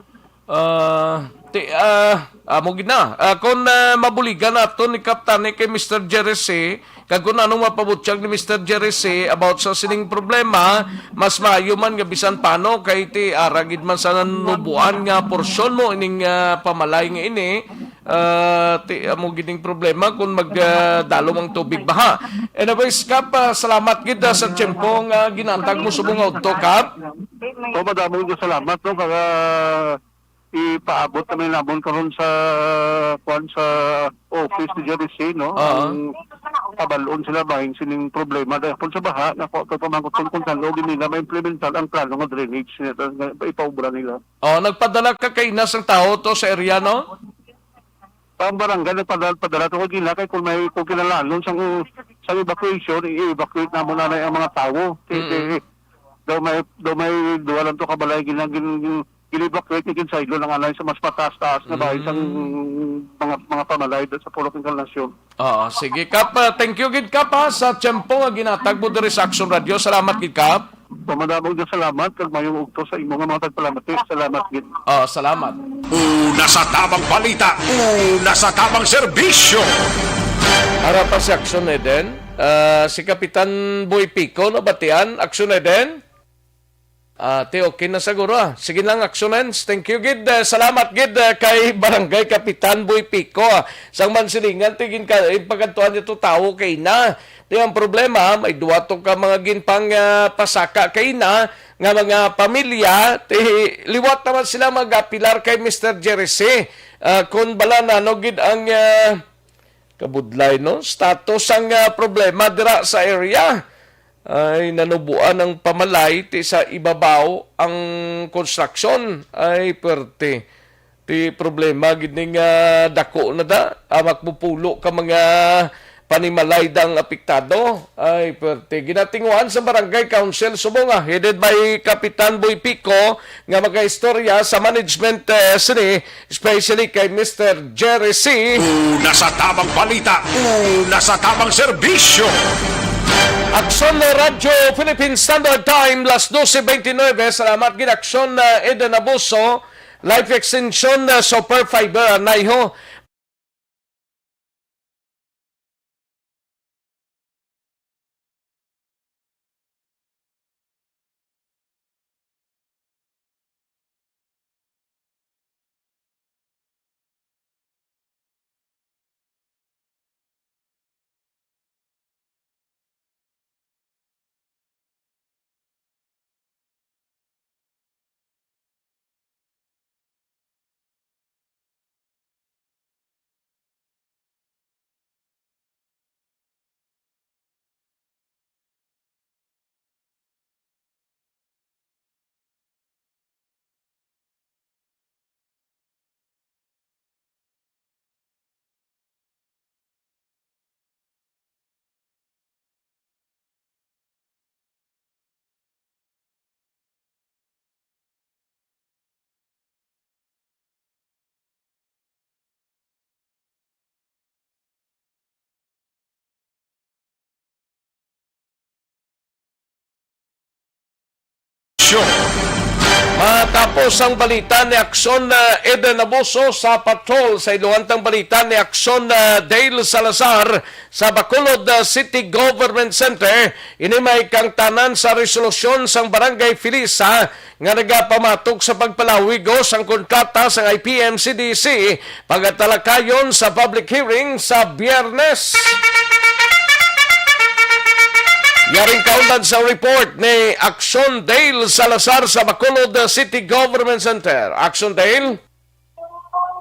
Ah, ti, ah, amo gid na. Ah, kung, ah, mabuligan nato ni Kap tani kay Mister Jerry C, kag kung anong mapabutyag ni Mister Jerry C about sa sining problema, mas maayo man nga bisan paano kay ti ara gid man sa nanubuan nga porsyon mo ining, ah, pamalay nga ini, ah, ti, amo gid ning problema kung mag, ah, dalom ang tubig baha. Anyways, Kap, ah, salamat gid, ah, sa tiyempo nga ginatag mo subong nga udto, Kap. O, madamo nga salamat, no, kag ipaabot naman namon karon sa, kwan, sa office ni Jerry C, no? Oo. Ang pabalon sila bahin sining problema dahil sa baha, na ko pamangkot kung saan gid nila ma-implementar ang plano nga drainage nila nga ipaubra nila. Oh, nagpadala ka kay inas ang tao to sa area, no? ang barangay nagpadala, padala to kay Gina kay kung may, kung kinahanglan sang, sang evacuation, i-evacuate namon anay ang mga tawo. Kay, Mm. kay, daw may, daw may duha lang to ka balay gina-, gin-, gin-, gin-evacuate, gin-sidlo lang anay sa mas mataas-taas nga bahay sang Mm. mga, mga pamalay sa Purok Encarnacion. Oo, sige, Kap. Ah, thank you gid, Kap, ha, sa tiyempo nga ginatag mo diri sa Action Radio. Salamat gid, Kap. Pamadamog nga salamat kag mayong ugto sa imo nga mga tagpalamati. Salamat gid. Oh, salamat. Una sa tabang balita, una sa tabang serbisyo. Ara pa si Action Eden. Ah, si Kapitan Boy Pico, nabatian. Action Eden? Ah, ti okay na siguro, ah. Sige lang, Action Ends. Thank you gid. Eh, salamat gid, eh, kay Barangay Kapitan Boy Pico, ah. Sang Mansilingan, ti gin ka, eh, pagkadtuan nito tawo kay na. Ti ang problema, may duwa to ka mga ginpang, ah, pasaka kay na nga mga pamilya, ti liwat naman sila mag-apilar kay Mister Jerry C. Ah, kun bala na, no, gid ang, ah, kabudlay, no? Status sang, ah, problema dira sa area. Ay, nanubuan ang pamalay ti sa ibabaw ang konstruksyon. Ay, pwerte. Ti problema gid ni nga dako na da. Ah, magpupulo ka mga panimalay dang apektado. Ay, pwerte. Ginatinguhan sa Barangay Council subong, ah, headed by Kapitan Boy Pico nga magaistorya sa management, eh, sini, especially kay Mister Jerry C. Una sa tabang balita, una sa tabang serbisyo. Aksyon na Radyo Philippine Standard Time, las doce veintinueve. Salamat gid, Aksyon na Eden Abuso, Life Extension na Super Fiber, anay ho. Matapos ang balita ni Aksyon, uh, Eden Abuso sa patrol sa iluhantang balita ni Aksyon, uh, Dale Salazar sa Bacolod, uh, City Government Center, ini may kangtanan sa resolusyon sang Barangay Felisa nga nagapamatok sa pagpalawig sang kontrata sang I P M C D C pagatalakayon sa public hearing sa Biyernes. Yaring kaundan sa report ni Action Dale Salazar sa Bacolod City Government Center. Action Dale?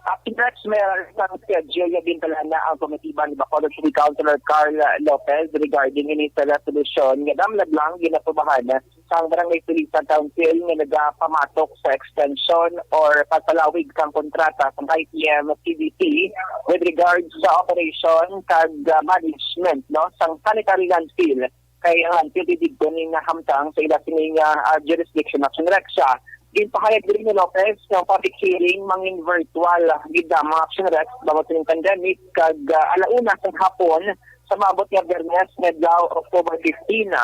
Acting Rex, may isang schedule nga gintalana ang komitiba ni Bacolod City Councilor Carl Lopez regarding ini sa resolusyon nga damlag lang ginaprobahan sang Barangay Felisa Council nga nagapamatok sa extension or pagpalawig sang kontrata sang I P M C D C with regards sa operation kag, ah, management, no, sang sanitary landfill kay ang landfill didto ni nahamtang sa ila sini nga, ah, jurisdiction, Action Rex. Ginpahayag diri ni Lopez nga ang public hearing mangin virtual gid lamang, Action Rex, bangod sining pandemic, kag, ah, ala una sang hapon sa maabot nga Biyernes nga adlaw, October fifteen.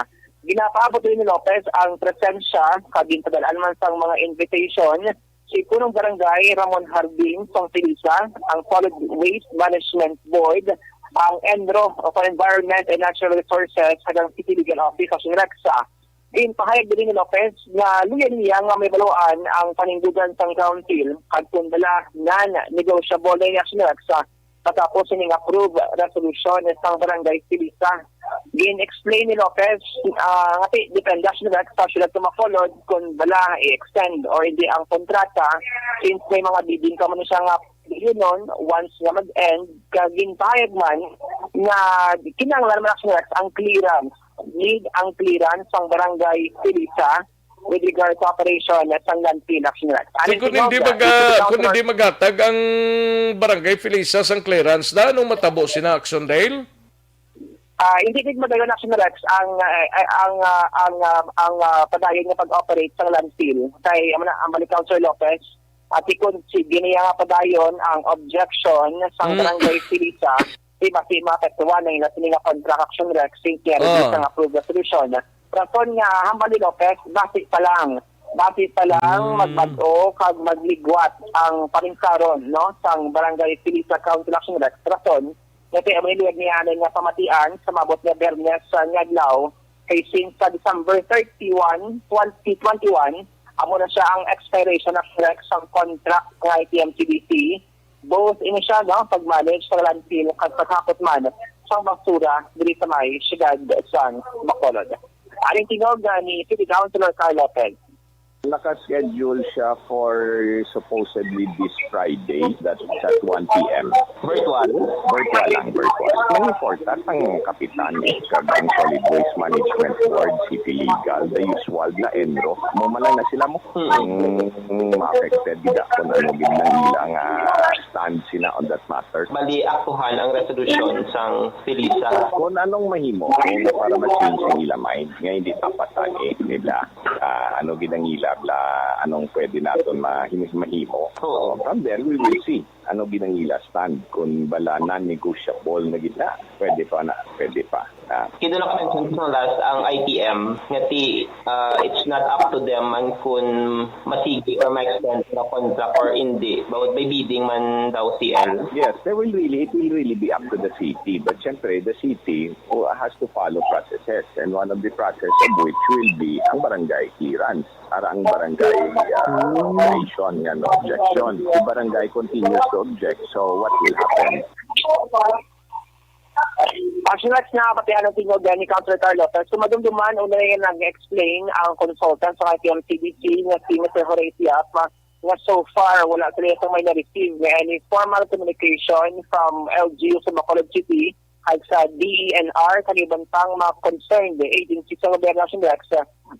Ginapaabot rin ni Lopez ang presensya kag ginpadal-an man sang mga invitation si Punong Barangay Ramon Harding sang Felisa, ang Solid Waste Management Board, ang ENRO o for Environment and Natural Resources, kag ang City Legal Office sa Sunrexa. Ginpahayag din ni Lopez nga luya niya nga may baluan ang paninggugan sang council kag kung bala non-negotiable na niya Sunrexa matapos sining approve resolution sang Barangay Felisa. Gin-explain ni Lopez, ah, nga ti-, depende siya nag-, sa sila tumakulod kung bala i-extend or hindi ang kontrata, since may mga bidding pa man siya nga yun nun, once nga mag-end, kag ginpahayag man nga kinahanglan man actually ang clearance, need ang clearance sang Barangay Felisa with regard to operation sang landfill, Action Rex. So, kung hindi maga-, kung hindi magatag ang Barangay Felisa sang clearance, na anong matabo sina, Action Dale? Ah, hindi gid madayon, Action Rex, ang, ah, ang, ah, ang, ah, ang, ah, padayon nga pag-operate sang landfill. Kay, amo na, ang balik, Councilor Lopez, at kung sige niya nga padayon ang objection sang Mm. Barangay Felisa, di ba, si maapektuhan ang ila sini nga contract, Action Rex, since nga Ah. release ang approved resolution. Rason nga, hambal ni Lopez, basi pa lang. Basi pa lang, Mm. magbag-o kag magligwat ang paringkaron, no, sang Barangay Felisa Council, Action Rex. Rason, nga kay amo ni luyag niya nga pamatian sa maabot nga Biyernes sa nga adlaw, kay since sa December thirty-one, twenty twenty-one, amo na siya ang expiration, Action Rex, sang contract nga I T M C D C, both ini siya, no, pag-manage sa landfill kag paghakot man sang basura diri sa may siyudad sang Bacolod. Aring tingog, ah, ni City Councilor Carl Lopez. Naka-schedule siya for supposedly this Friday, that is at one P M. Virtual? Virtual lang, virtual. Ang important, ang kapitan, kag ang Solid Waste Management Board, City Legal, the usual na ENRO. Mo man lang na sila mo. Mm. Ang ma-affected, gid kung ano gid ang ilang, ah, stand sila on that matter. Bali, aktuhan ang resolusyon sang Felisa. Kung anong mahimo, kung para ma-change ang ilang mind, nga hindi dapat ani nila, ah, ano gid ang ila, bla, anong pwede naton ma-, mahimo. Oo. From there, we will see ano gid ang ila stand. Kung bala non-negotiable na gid na, pwede pa na, pwede pa. Ah. Kaya na ka-mention sa last, ang I T M, nga ti, ah, it's not up to them man kung masigi or ma-extend na contract or hindi. Bangod may bidding man daw, C L. Yes, they will really, it will really be up to the city. But syempre, the city, oh, has to follow processes. And one of the process of which will be ang barangay clearance. Para ang barangay, ah, relation nga no objection. The barangay continues to object. So, what will happen? Actually, Rex, na pati anong tingog ni Councilor Carl Lopez. Kung madumduman, una nga nag-explain ang consultant sa I T M C D C nga si Mister Horace Yap, nga so far, wala sila sa may na-receive nga any formal communication from L G U sa Bacolod City, kag sa D E N R, kag iban pang mga concerned agencies sa gobyerno, Action Rex,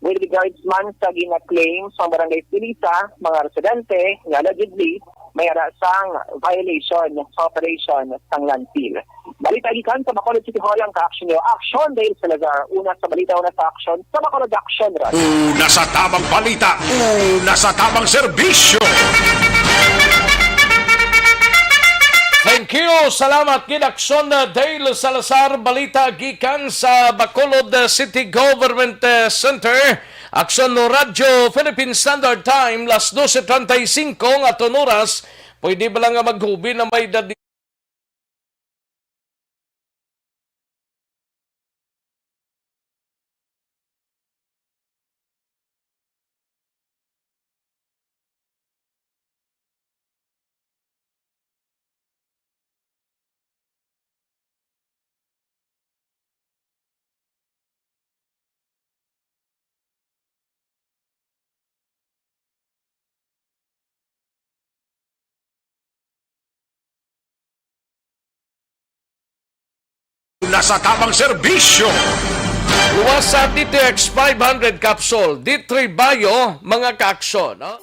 with regards man sa gina-claim sang Barangay Felisa, mga residente nga allegedly may ara sang violation sa operation sang landfill. Balita gikan sa Bacolod City Hall, ang ka-action niyo, Action Dale Salazar. Una sa balita, una sa aksyon, sa Bacolod Action, Ron. Una sa tamang balita, una sa tamang serbisyo. Thank you. Salamat gid, Action Dale Salazar. Balita gikan sa Bacolod City Government, eh, Center. Action Radyo Philippine Standard Time, las doce treinta y cinco nga aton oras. Pwede ba lang nga maghubi na may dad- Una sa tamang serbisyo. Luwas sa D T X five hundred capsule, D three Bio, mga ka-aksyon, no?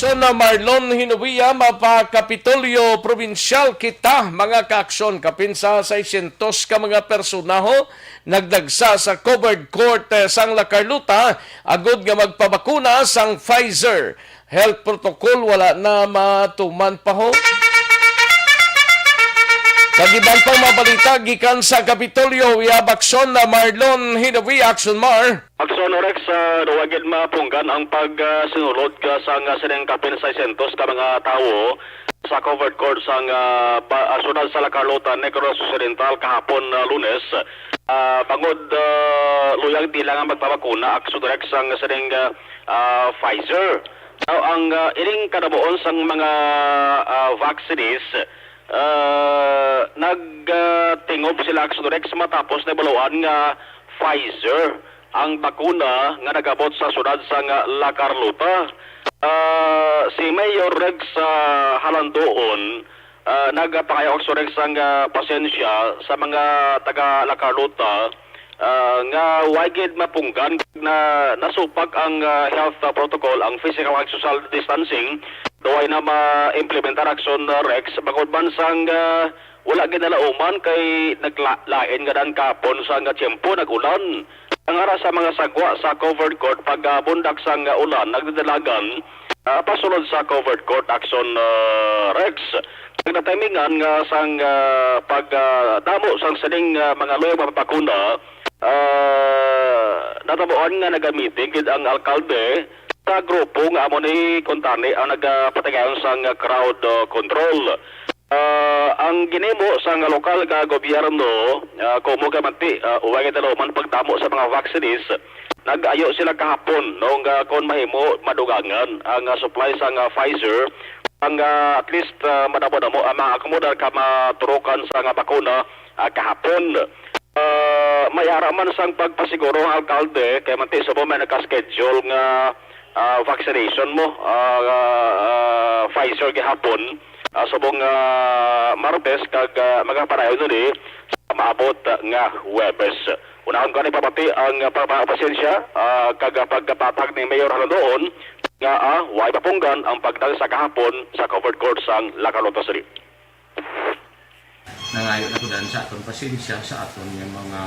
Ton na Marlon Hinuia, mapa Kapitolyo Probinsyal kita, mga kaaksyon. Kapin sa seiscientos ka mga personaho nagdagsa sa covered court, eh, sang La Carlota agud nga magpabakuna sang Pfizer. Health protocol wala na matuman pa ho. Kag iban pang mabalita gikan sa Kapitolyo, we have Aksyon na Marlon Hinuia, Aksyon Mar. Aksyon Rex, ah, daw gid mapunggan ang pag, ah, sinulod ka sang, ah, sining kapin seiscientos ka mga tawo sa covered court sang, ah, ba-, ah, siyudad sa La Carlota, Negros Occidental kahapon, ah, Lunes. Ah, bangod, ah, luyag nila nga magpabakuna, Aksyon Rex, sang sining, ah, ah, Pfizer. Now, ang, ah, ining kadamuon sang mga, ah, vaccinees, ah, nag, ah, tingob sila, Aksyon Rex, matapos na baluan nga Pfizer ang bakuna nga nag-abot sa siyudad sang La Carlota. Ah, si Mayor Rex, ah, Halandoon, ah, nagpangayog, Aksyon Rex, sang, ah, pasensya sa mga taga La Carlota, ah, nga way gid mapunggan na nasupak ang, ah, health, ah, protocol, ang physical and social distancing, daw way na ma-implementar, Aksyon, ah, Rex, bangod man sang, ah, wala ginalauman kay nagla-, lain nga daan kahapon sang tiyempo, nag-ulan. Ang ara sa mga sagwa sa covered court, pag, ah, bundak sang, ah, ulan, nagdadalagan, ah, pasulod sa covered court, Aksyon, ah, Rex. Nagtatimingan nga sang, ah, pag, ah, damo sang sining, ah, mga luyag mapabakuna, ah, natabuan nga nagamiting gid ang alkalde sa grupo nga amo ni kuntani ang nagapatigayon sang crowd, ah, control. Ah, ang ginhimo sang lokal nga gobyerno, ah, kumo kay manti, ah, way gid daw man pagdamo sa mga vaccinees, nag-ayo sila kahapon, no, nga kon mahimo, madugangan ang, ah, supply sang, ah, Pfizer, ang, ah, at least, ah, madamo-damo ang mga akomodar ka maturukan sang, ah, bakuna, ah, kahapon. Ah, may ara man sang pagpasiguro ang alkalde, kay manti subong may naka-schedule nga, ah, vaccination mo, ah, ah, Pfizer gihapon, ah, subong, ah, Martes, kag, ah, magapadayon diri sa maabot, ah, nga Huwebes. Unahon ko ni pamati ang, ah, pagpapasensya, ah, kag, ah, pagkapatag ni Mayor Halandoon nga, ah, way mapunggan ang pagdagsa kahapon sa covered court sang La Carlota City. Nangayo na ko dan sa aton pasensya, sa aton nga mga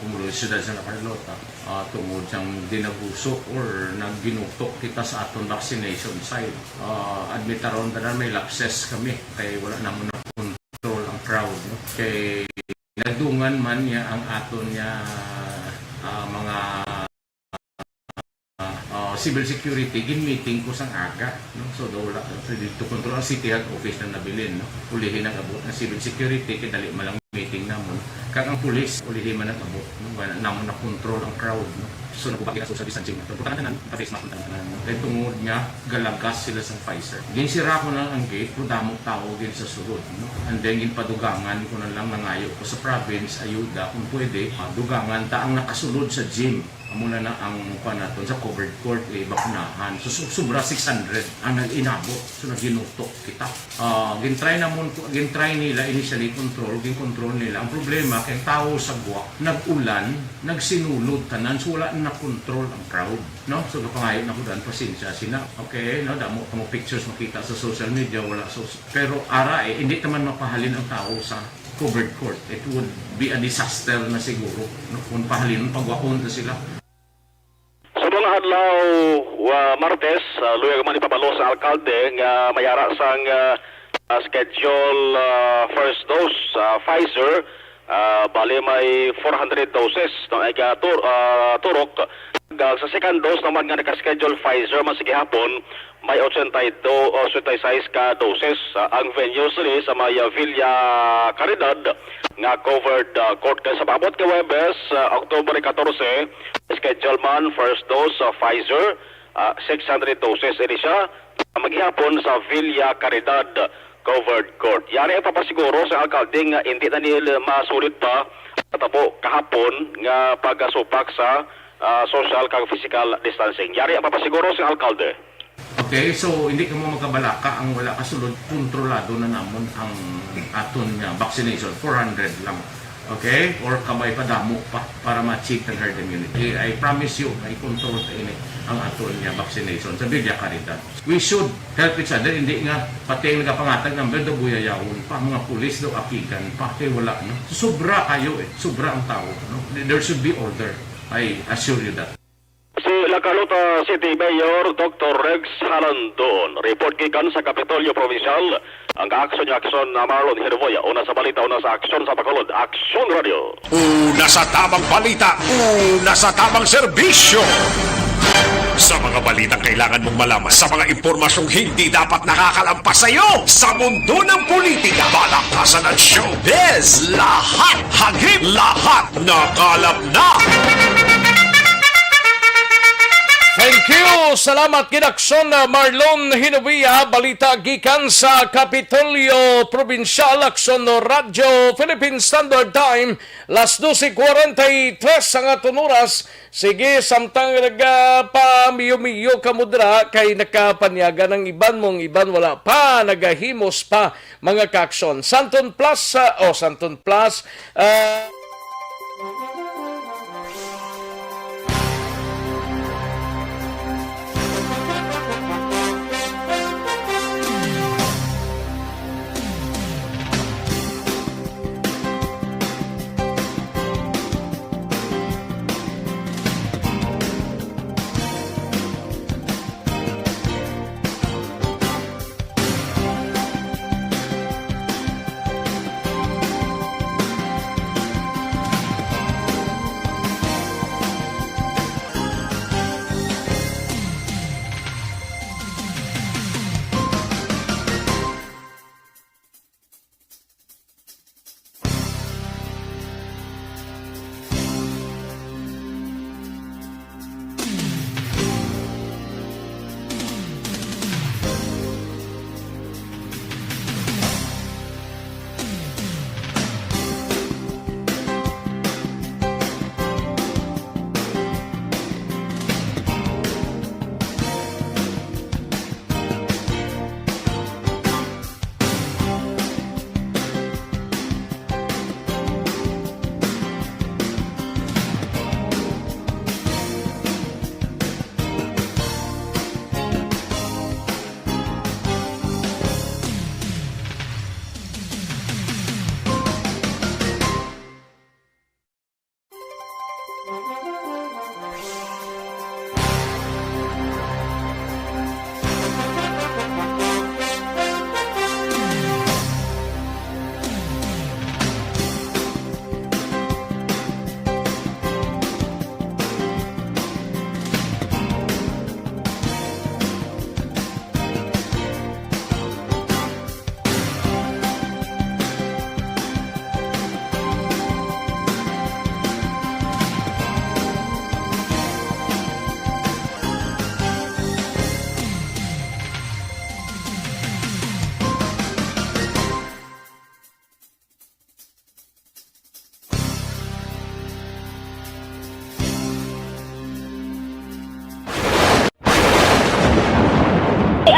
komunidad siyudad sa La Carlota, ah, tungod sang dinabuso or nagginutok kita sa aton vaccination side. Ah, admitaron ta na may lapses kami kay wala namon na-control ang crowd, no? Kay nagdungan man niya ang aton nga, ah, mga ah, ah, civil security, gin-meeting ko sang aga, no? So, daw wala, pwede to control. Ang City Health Office na nabilin, no? Ulihi nag-abot ang civil security, kay dali man lang meeting namon. Kag ang pulis, ulihi man nag-abot, no? Wala namon na-control ang crowd, no? So, nagubati ka social distancing. Pagpunta ka tanan, naka-face mask ang tanan, no? Kay tungod nga, galagas sila sa Pfizer. Ginsira ko na ang gate, pero damo tao din sa sulod, no? And then, ginpadugangan ko na lang, nangayo ko sa province, ayuda, kung pwede, ah, dugangan ta ang nakasulod sa gym. Amo na na ang kuan naton sa covered court, eh, bakunahan. So, su-, sobra six hundred ang nag-inabot. So, naginutok kita. Ah, gintry namon, gintry nila initially control, ginkontrol nila. Ang problema kay ang tawo sa gwa, nag-ulan, nagsinulod tanan, so wala na control ang crowd, no? So, gapangayo na ko dan, pasensya sina. Okay, no, damo kamo pictures makita sa social media, wala so, pero ara, eh, hindi naman mapahalin ang tawo sa covered court. It would be a disaster na siguro, no? Kung pahalin, pagwaon na sila. Sa mga adlaw, ah, Martes, ah, luyag man ipabalo sa alkalde nga may ara sang, ah, ah, schedule, ah, first dose, ah, Pfizer, ah, bali may four hundred doses, no, ay ka tur-, ah, turok. Kag sa second dose naman nga naka-schedule Pfizer man sa gihapon, may ochenta y dos, ochenta y seis ka doses. Ah, ang venue sini sa may, ah, Villa Caridad nga covered, ah, court. Kay sa maabot nga Huwebes, ah, October catorce, schedule man first dose sa Pfizer, ah, six hundred doses ini siya. Maghihapon sa Villa Caridad covered court. Yari ang papasiguro sa alkalde nga hindi na nila masulit pa ang tabo kahapon nga pagasupak sa, ah, social kag physical distancing. Yari ang papasiguro sa alkalde. Okay, so hindi kamo magkabalaka, ang wala kasulod, kontrolado na namon ang aton nga vaccination, four hundred lang. Okay? Or kamay pa, damo pa para ma-achieve ang herd immunity. I promise you, may control ta ini ang aton nga vaccination sa Villa Caridad. We should help each other, hindi nga pati ang nagapangatag number daw buyayawon pa, mga pulis daw akigan pa, kay wala, no? Sobra kayo eh, sobra ang tao, no? There should be order. I assure you that. Si La Carlota City Mayor Doctor Rex Halandon. Report gikan sa Kapitolyo Provincial. Ang kaaksyon ni Aksyon na Marlon Herboya. Una sa balita, una sa aksyon sa Bacolod. Aksyon Radio. Una sa tamang balita, una sa tamang serbisyo. Sa mga balitang kailangan mong malaman, sa mga impormasyong hindi dapat nakakalampas sa iyo, sa mundo ng politika, balakasan at showbiz, lahat hagip, lahat nakalap na. Thank you. Salamat gid, Aksyon, uh, Marlon Hinovia. Balita gikan sa Kapitolyo Probinsyal, Aksyon Radyo Philippine Standard Time, las doce cuarenta y tres ang aton oras. Sige, samtang nagapamiyo-miyo ka mo dira, kay nakapanyaga ng iban mong iban wala pa, nagahimos pa, mga kaaksyon. Santon Plus, uh, o Santon Plus, uh,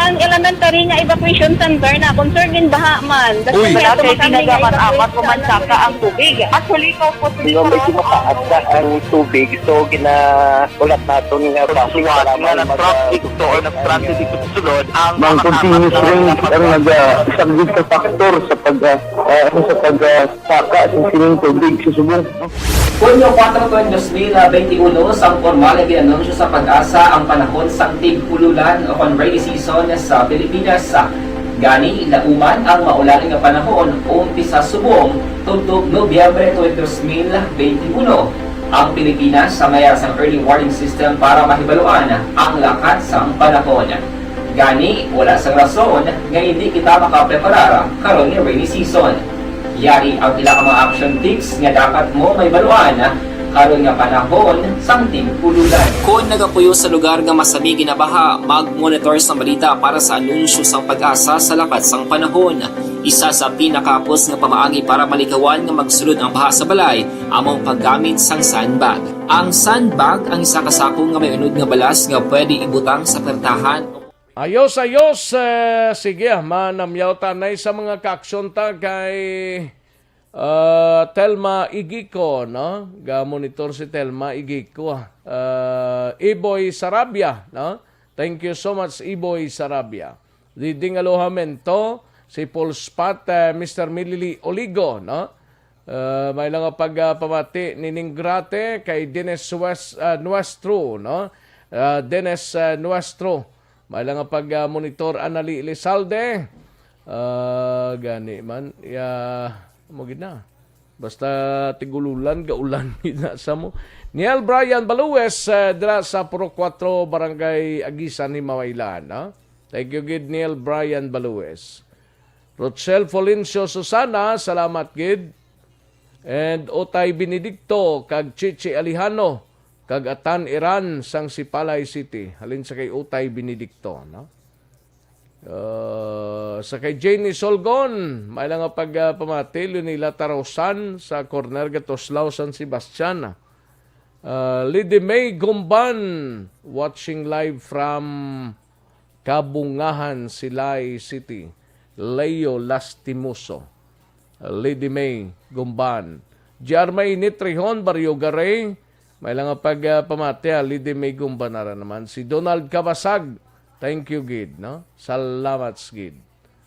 Ang elementary nga evacuation center na concern din baha man. Uy. Wala kay kinagaman apat o man saka ang tubig. Actually, ikaw po, Di ba, medyo mataas na ang tubig, so ginaulat naton nga basi nga nag-traffic to or nag-transit dito sa sulod ang mga continuous rain ang nag-, ah, isang big factor sa pag, ah, ah, ano, sa pag, ah, saka sa sining tubig sa subong. Hunyo kuwatro, dos mil benti uno, sang pormal nga gin-anunsyo sa PAGASA ang panahon sang tig-ululan o kon rainy season sa Pilipinas. Gani, lauman ang maulan nga panahon umpisa subong tubtob Nobyembre twenty, dos mil benti uno. Ang Pilipinas sa mayar sang early warning system para mahibaluan ang lakat sang panahon. Gani, wala sang rason nga hindi kita makapreparar karon nga rainy season. Yari ang pila ka mga action tips nga dapat mo mahibaluan karon nga panahon sang tig-ululan. Kon nagapuyo sa lugar nga masami ginabaha, mag-monitor sang balita para sa anunsyo sang PAGASA sa lakat sang panahon. Isa sa pinakahapos nga pamaagi para malikawan nga magsulod ang baha sa balay amo ang paggamit sang sandbag. Ang sandbag ang isa ka sako nga may unod nga balas nga pwede ibutang sa pertahan. Ayos, ayos. Eh, sige, ah, manamyaw ta anay sa mga kaaksyon ta kay Ah, Telma Igico, no? Ga-monitor si Telma Igico, ah. Ah, Iboy Sarabia, no? Thank you so much, Iboy Sarabia. Diding Aloha Mento, si Paul Spot, ah, Mister Milili Oligo, no? Ah, may lang nga pag, ah, pamati ni Ning Grate kay Dennis Wes-, ah, Nuestro, no? Ah, Dennis, ah, Nuestro. May lang nga pag, ah, monitor, Anali Elizalde. Ah, gani man. Ya, mo gid na. Basta tigululan, gaulan gid na sa mo. Niel Brian Balues, ah, dira sa Purok Kuwatro, Barangay Agisan, Himawaila, no? Thank you gid, Niel Brian Balues. Rochelle Folencio Susana, salamat gid. And Otay Benedicto, kag Chichi Alejano, kag Atan Iran, sang Sipalay City. Halin sa kay Otay Benedicto, no? Ah, sa kay Janie Solgon, may lang nga pag, ah, pamati, Leonila Tarosan, sa corner Gatoslao, San Sebastian. Ah, Lady May Gumban, watching live from Kabungahan, Silay City. Leo Lastimoso. Lady May Gumban. J R May Nitrihon, Barrio Garay. May lang nga pag, ah, pamati, ah, Lady May Gumban, ara naman. Si Donald Kabasag, thank you gid, no? Salamat gid.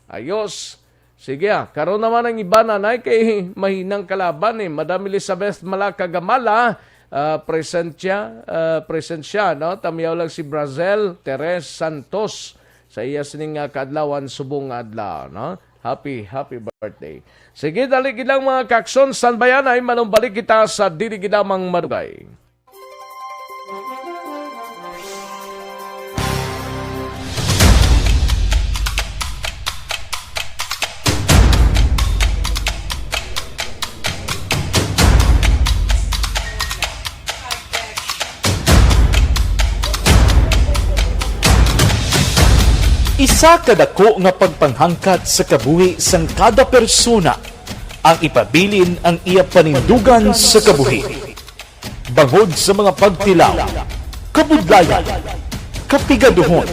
Ayos. Sige, ah, karon naman ang iban, anay, kay mahinang kalaban, eh. Madam Elizabeth Malaka Gamala, ah, present siya, ah, present siya, no? Tamiyaw lang si Brazel Teres Santos sa iya sining, ah, kaadlawan, subong nga adlaw, no? Happy, happy birthday. Sige, dali gid lang, mga kaakson, standby anay, manumbalik kita sa dili gid lamang madugay. Isa ka dako nga pagpanghangkat sa kabuhi sang kada persona ang ipabilin ang iya panindugan sa kabuhi. Bangod sa mga pagtilaw, kabudlayan, kapigaduhon,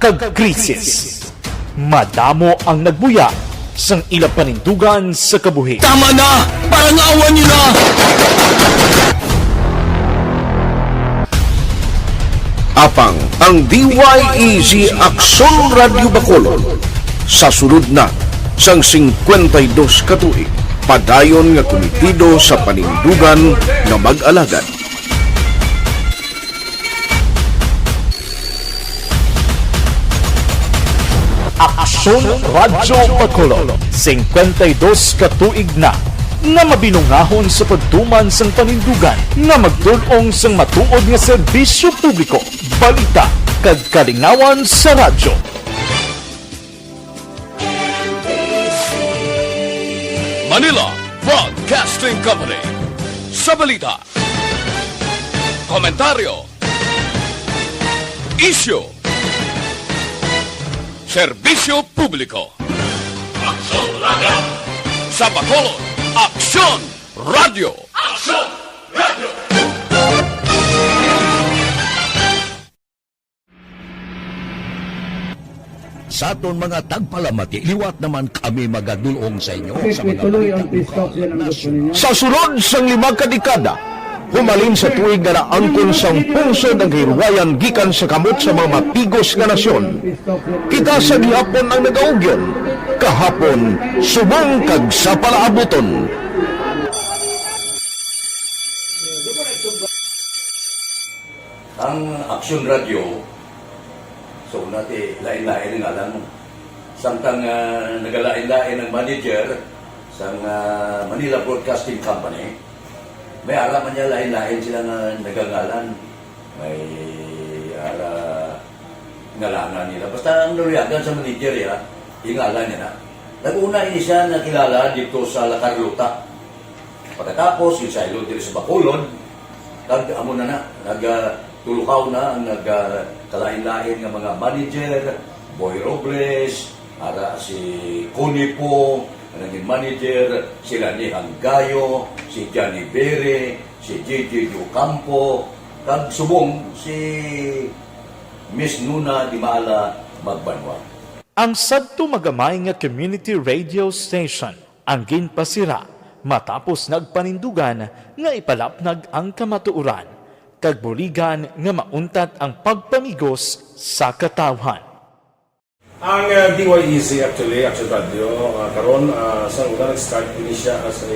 kag krisis, madamo ang nagbuya sang ila panindugan sa kabuhi. Tama na! Parangawan niyo na! Apang ang D Y E Z Aksyon Radyo Bacolod sa sulod na sang singkwenta y dos ka tuig, padayon nga kumitido sa panindugan nga mag-alagad. Aksyon Radyo Bacolod, singkwenta y dos ka tuig na nga mabinungahon sa pagtuman sang panindugan nga magdul-ong sang matuod nga serbisyo publiko, balita, kag kalingawan sa radyo. Manila Broadcasting Company. Sa balita, komentaryo, isyu, serbisyo publiko. Aksyon Radyo. Sa Bacolod, Aksyon Radyo. Aksyon Radyo. Sa aton mga tagpalamati, liwat naman kami magadul-ong sa inyo sa mga balita buhaton nga nasyon. Sa sulod sang lima ka dekada, humalin sa tuig nga naangkon sang pungsod ang kahilwayan gikan sa kamot sa mga matigos nga nasyon, kita sa gihapon ang nagaugyon, kahapon, subong kag sa palaabuton. Ang Aksyon Radyo, so, una ti, lain-lain ang ngalan. Samtang, ah, nagalain-lain ang manager sang, ah, Manila Broadcasting Company, may ara man niya lain-lain sila nga nagangalan. May ara ngalanan nila. Basta ang naluyagan sa manager, ya, ingalan niya na. Nag-una ini siya nakilala dito sa La Carlota. Pagkatapos, yung saylo diri sa Bacolod, kag amo na na, nag, ah, tulukaw na ang nag, ah, kalain-lain nga mga manager, Boy Robles, ara si Connie Po, ang naging manager, si Rani Hanggayo, si Johnny Bere, si J J Ocampo, kag subong si Miss Nuna Dimala Magbanwa. Ang sadto magamay nga community radio station ang ginpasira Matapos nagpanindugan nga ipalapnag ang kamatuoran, kag buligan nga mauntat ang pagpamigos sa katawhan. Ang, uh, D Y E Z actually, Action Radio, uh, karon, uh, sa una nag-start ini siya as a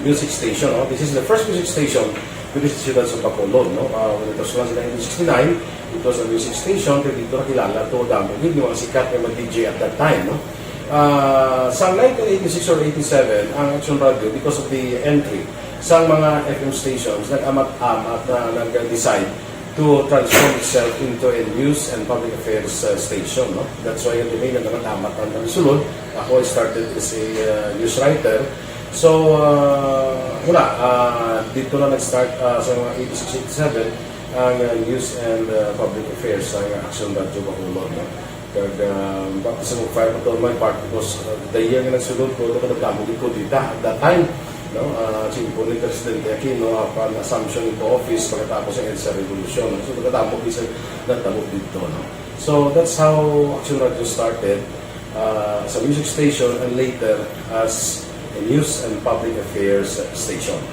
music station, no? This is the first music station within the Siyudad sa Bacolod, no? Uh, when it was launched in nineteen sixty-nine, it was a music station, kay dito nakilala to, damo gyud nga mga sikat nga mga D J at that time, no? Ah, sa nineteen eighty-six or eighty-seven, ang Action Radio, because of the entry sa mga F M stations, nag-amat-amat na nag-decide to transform itself into a news and public affairs, uh, station, no? That's why ang nag-amat-amat ang nagsulod. Ako, I started as a, uh, news writer. So, uh, wala, uh, dito na nag-start, uh, sa mga eighty-six, eighty-seven, ang, uh, news and, uh, public affairs sa Action Radio Bacolod, no? Kag, ah, baptism of fire pa to on my part because, ah, the year nga nagsulod ko, nagdamo gid ko dita at that time, no? Ah, tiempo ni Presidente Aquino, upon assumption into office, pagkatapos ng EDSA Revolution, no? So, nagdamo gid sa natabo dito, no? So, that's how Action Radio started, ah, as a music station and later as a news and public affairs station.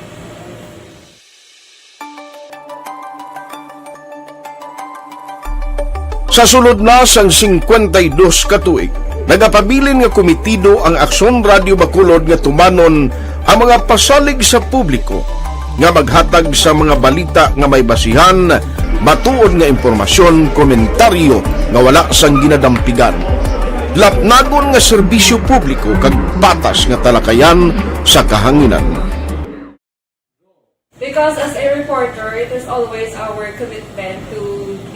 Sa sulod na sang singkwenta y dos ka tuig, nagapabilin nga komitido ang Aksyon Radio Bacolod nga tumanon ang mga pasalig sa publiko nga maghatag sa mga balita nga may basihan, matuod nga impormasyon, komentaryo nga wala sang ginadampigan. Lapnagon nga serbisyo publiko kag patas nga talakayan sa kahanginan. Because as a reporter, it is always our commitment to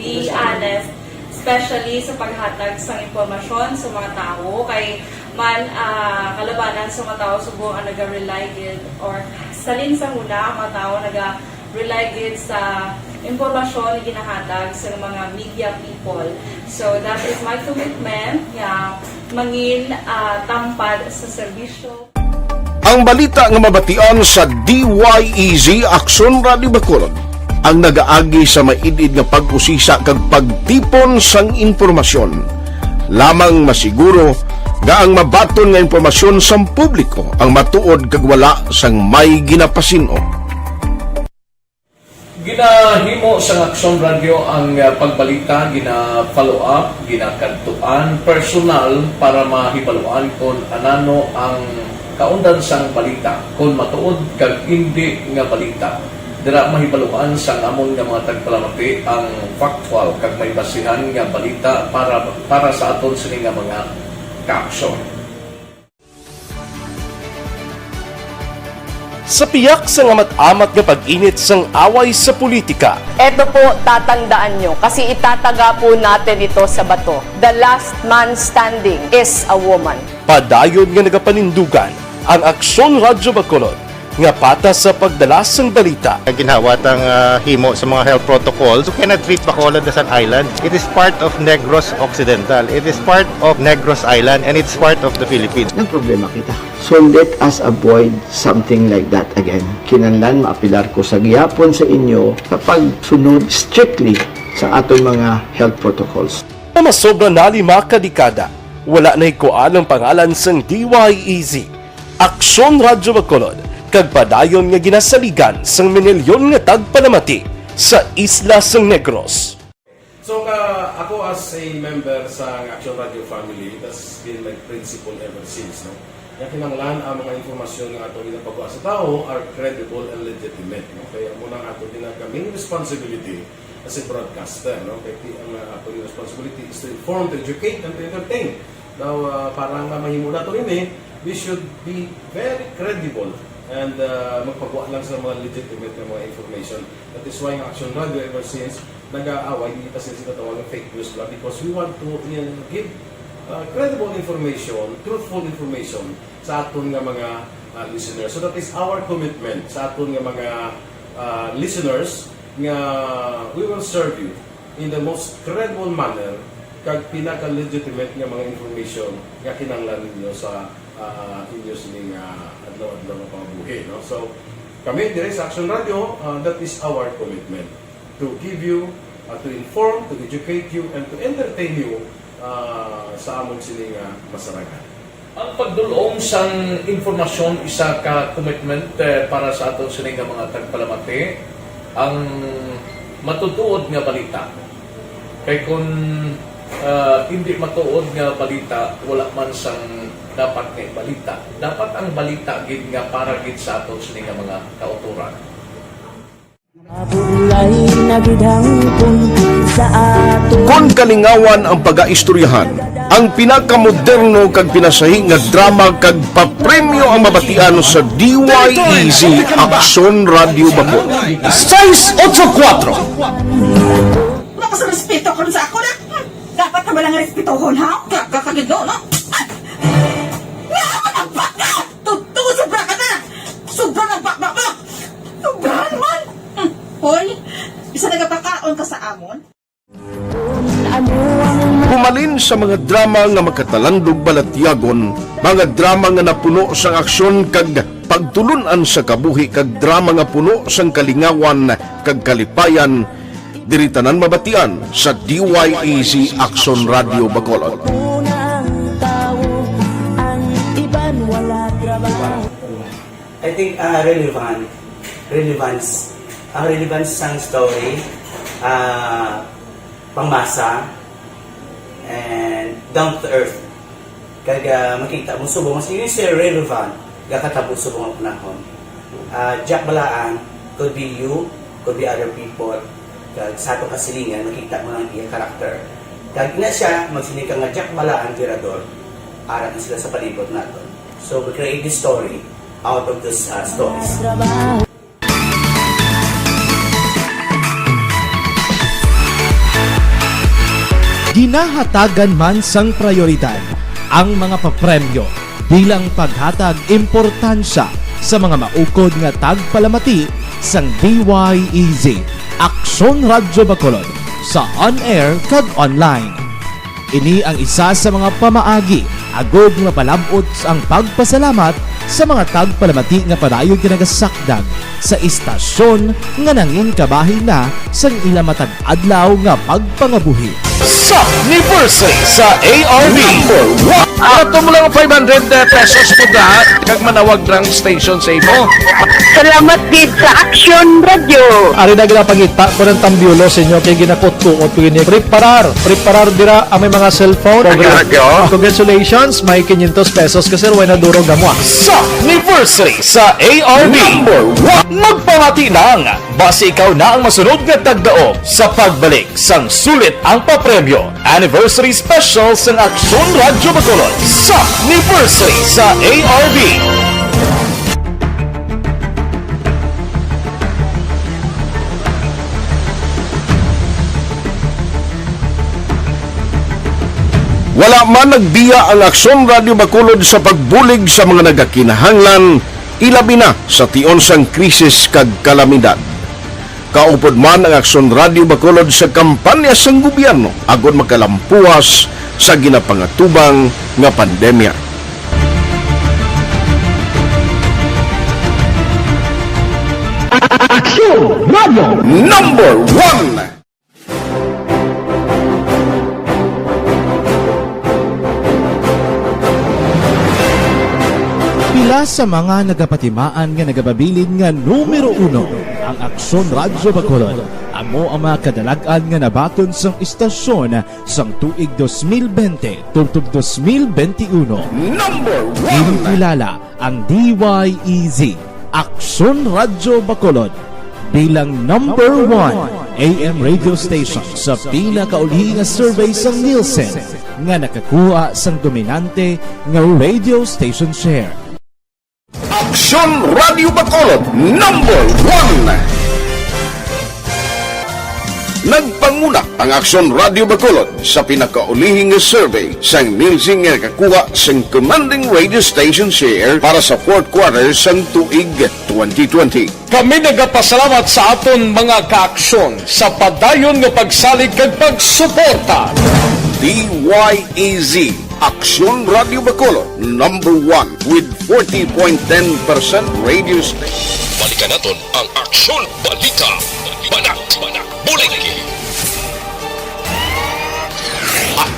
be honest, especially sa paghatag sang impormasyon sa mga tawo. Kay man, ah, kalabanan sa mga tawo subong ang naga-rely gid, or salin sa huna ang mga tawo naga-rely gid sa impormasyon nga ginahatag sa mga media people. So that is my commitment nga mangin, ah, tampad sa serbisyo. Ang balita nga mabatian sa D Y E Z Aksyon Radio Bacolod ang nagaagi sa maid-id nga pag-usisa kag pagtipon sang impormasyon. Lamang masiguro nga ang mabaton nga impormasyon sang publiko ang matuod kag wala sang may ginapasin-o. Ginahimo sang Aksyon Radio ang, ah, pagbalita, gina-follow up, ginakadtuan personal para mahibaluan kon anano ang kaundan sang balita, kon matuod kag indi nga balita. Dira mahibaluan sang amon nga mga tagpalamati ang factual kag may basihan nga balita para, para sa aton sini nga mga kaaksyon. Sa piyak sang amat-amat nga pag-init sang away sa politika, Eto po, tatandaan nyo, kasi itataga po natin ito sa bato. The last man standing is a woman. Padayon nga nagapanindugan ang Aksyon Radyo Bacolod nga patas sa pagdala sang balita. Ginhawat ang, ah, himo sa mga health protocols. You cannot treat Bacolod as an island. It is part of Negros Occidental. It is part of Negros Island, and it's part of the Philippines. Nagproblema kita. So let us avoid something like that again. Kinahanglan maapilar ko sa gihapon sa inyo sa pagsunod strictly sa aton mga health protocols. Nga masobra na lima ka dekada, wala nahikuan ang pangalan sang D Y E Z, Aksyon Radyo Bacolod, kag padayon nga ginasaligan sang minilyon nga tagpalamati sa isla sang Negros. So, ka, ako as a member sa Action Radio family, that's been my principle ever since, no? Nga kinahanglan ang mga impormasyon nga ato ginapagwa sa tawo are credible and legitimate, no? Kaya amo na ang ato ginag-, main responsibility as a broadcaster, no? Kaya ti-, ang, uh, ato responsibility is to inform, to educate, and to entertain. Now, uh, para nga mahimo nato ini, we should be very credible and, uh, magpagwa lang sa mga legitimate nga mga information. That is why ang Action Radio ever since nag-aaway, hindi ta sila ginatawag nga fake news lang because we want to, uh, give, uh, credible information, truthful information sa aton nga mga, uh, listeners. So that is our commitment sa aton nga mga, uh, listeners nga we will serve you in the most credible manner kag pinaka-legitimate nga mga information nga kinahanglan ninyo sa, ah, inyo sining, ah, adlaw-adlaw nga pangabuhi, no? So, kami dire sa Action Radio, ah, that is our commitment to give you, ah, to inform, to educate you, and to entertain you, ah, sa amon sining, ah, masarangan. Ang pagdul-ong sang impormasyon isa ka commitment, eh, para sa aton sini nga mga tagpalamati, ang matutuod nga balita. Kay kun, ah, hindi matuod nga balita, wala man sang dapat nga balita. Dapat ang balita gid nga para gid sa aton sini nga mga kautoran. Mabulay na gid hangpon sa ato. Kon kalingawan ang pagaistoryahan, ang pinakamoderno kag pinasahi nga drama kag papremyo ang mabatian sa D Y E Z Aksyon Radyo Bacolod. Sais otso kuwatro. Wala ka sa respeto karon sa ako na. Dapat na ba lang respetohon, ha? Ka, ka, ka, no? Ay! Nga ako nagbaka! Totoo, sobra ka na! Sobra na ba, ba, ba? Sobrahan man! Hmm. Hoy, isa nagapakaon ka sa amon? Humalin sa mga drama nga makatalandog balatyagon, mga drama nga napuno sang aksyon kag pagtulun-an sa kabuhi, kag drama nga puno sang kalingawan kag kalipayan, diri tanan mabatian sa D Y E Z Aksyon Radyo Bacolod. Unang tawo, ang iban wala trabaho. I think, ah, relevant, relevance, ang relevance sang story, ah, pangmasa, and down to earth. Kag, ah, makita mo subong, mas yun, sir, relevant, gakatabo subong ang panahon. Ah, Jack Balaan, could be you, could be other people, kag sa ato kasilingan, makita mo ang iya karakter. Kag ina siya, magsiling ka nga Jack Balaan, Tirador, ara na sila sa palibot naton. So, we create this story out of those, ah, stories. Ginahatagan man sang prayoridad ang mga papremyo bilang paghatag importansya sa mga maukod nga tagpalamati sang D Y E Z Aksyon Radyo Bacolod sa on-air kag online. Ini ang isa sa mga pamaagi agod nga mapalab-ot ang pagpasalamat sa mga tagpalamati nga padayon nga nagasakdag sa istasyon nga nangin kabahin na sang ila matag adlaw nga pagpangabuhi. Sa anniversary sa A R B. Number one. Ato mo lang five hundred pesos mo da, kag manawag lang station sa imo. Salamat gid sa Aksyon Radyo. Ari na ginapangita ko ng tambyulo sa inyo kay ginakutkuot ko ini. Preparar, preparar dira ang may mga cellphone. Aksyon Radyo. Congratulations, may quinientos pesos ka, sir, way na durog amo, ah. Sa anniversary sa A R B. Number one. Magpamati lang, basi ikaw na ang masunod nga tagdaog sa pagbalik sang sulit ang papremyo. Anniversary Special sang Aksyon Radyo Bacolod sa Anniversary sa A R B. Wala man nagbiya ang Aksyon Radyo Bacolod sa pagbulig sa mga nagakinahanglan, ilabi na sa tion sang krisis kag kalamidad. Kaupod man ang Aksyon Radyo Bacolod sa kampanya sang gobyerno agod makalampuwas sa ginapangatubang nga pandemya. Aksyon Radyo Number One. Pila sa mga nagapatimaan nga nagapabilin nga numero uno ang Aksyon Radyo Bacolod. Amo ang mga kadalag-an nga nabaton sang istasyon sang tuig dos mil bente tubtob dos mil bente uno. Number one. Ginkilala ang D Y E Z, Aksyon Radyo Bacolod, bilang number one A M radio station sa pinakaulihi nga survey sang Nielsen nga nakakuha sang dominante nga radio station share. Aksyon Radyo Bacolod, number one. Nagpanguna ang Aksyon Radyo Bacolod sa pinakaulihi nga survey sang Nielsen nga nakakuha sang commanding radio station share para sa fourth quarter sang tuig twenty twenty. Kami nagapasalamat sa aton mga kaaksyon sa padayon nga pagsalig kag pagsuporta. D Y E Z, Aksyon Radyo Bacolod, number one with forty point ten percent radio station. Balikan naton ang Aksyon Balita. Banat, banat, bulig.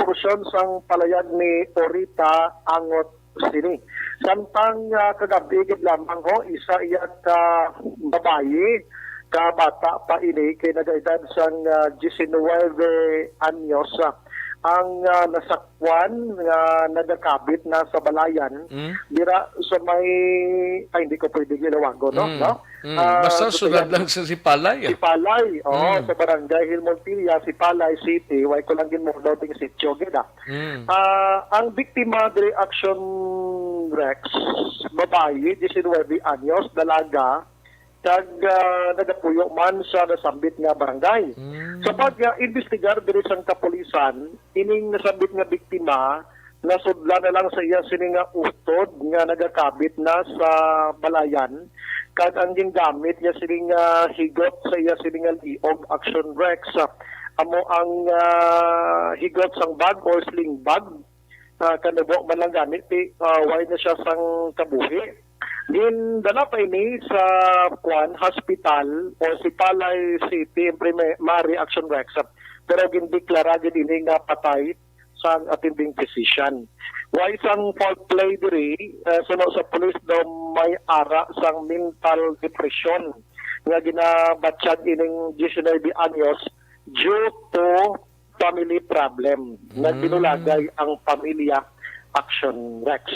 portion sang palayag ni Orita Angot sini. Samtang, ah, kagabi gid lamang ho, isa iya ka babayi, ka bata pa ini, kay nagaedad sang, ah, diecinuebe anyos, ah, ang, ah, nasakwan nga nagakabit na sa balayan, Mm. dira sa may, ay, hindi ko pwede gilawago, no? Mm. No? Mm. Ah, Basta gusto sulod yan. lang sa Sipalay, ah. Sipalay, oo, Mm. sa barangay Hill Montilla, Sipalay City, way ko lang ginmulaw ding sitio, gid, ah. Mm. Ah, ang biktima diri, Action Rex, babayi, diecinuebe anyos, dalaga, kag, ah, nagapuyo man sa nasambit nga barangay. Mm. Sa pag-imbestigar diri sang kapulisan, ining nasambit nga biktima nasudlan na lang sa iya sini nga utod nga nagakabit na sa balayan, kag ang gingamit niya sini nga higot sa iya sini nga liog, Action Rex, amo ang, ah, higot sang bag or sling bag, ah, kanubo man lang gani, ti, ah, way na siya sang kabuhi. Gindala pa ini sa, kwan, hospital o Sipalay City Primary, Action Rex, pero gindeklara gid ini nga patay sang attending physician. Way sang foul play diri, eh, suno sa pulis daw may ara sang mental depression nga ginabatyag ining diecinuebe anyos due to family problem. Mm. Nagbinulagay ang pamilya, Action Rex.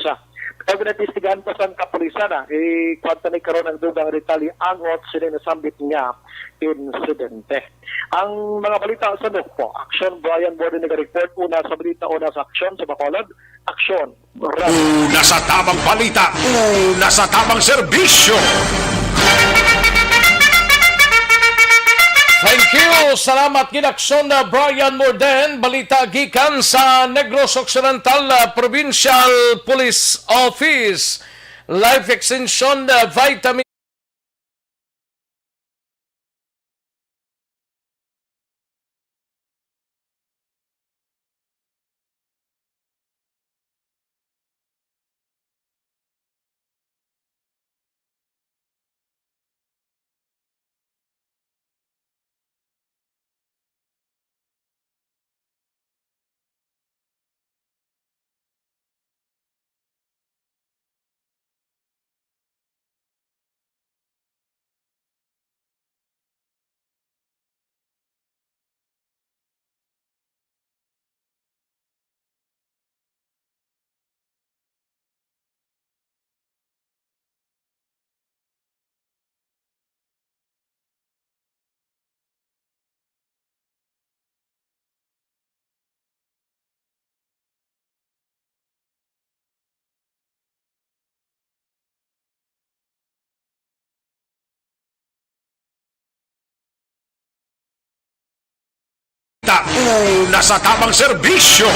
Kag naimbestigahan pa sang kapulisan, ah, i-, kuwan ta ni karon ang dugang detalye angot sini nasambit nga insidente. Ang mga balita sa Nukpo, Aksyon, Brian Borden naga-report. Una sa balita, una sa aksyon sa Bacolod, Aksyon, Rally. Una sa tamang balita, una sa tamang serbisyo. Thank you. Salamat gid, Aksyon, uh, Brian Morden. Balita gikan sa Negros Occidental, uh, Provincial Police Office. Life Extension, uh, Vitamin Ta, una sa tamang serbisyo.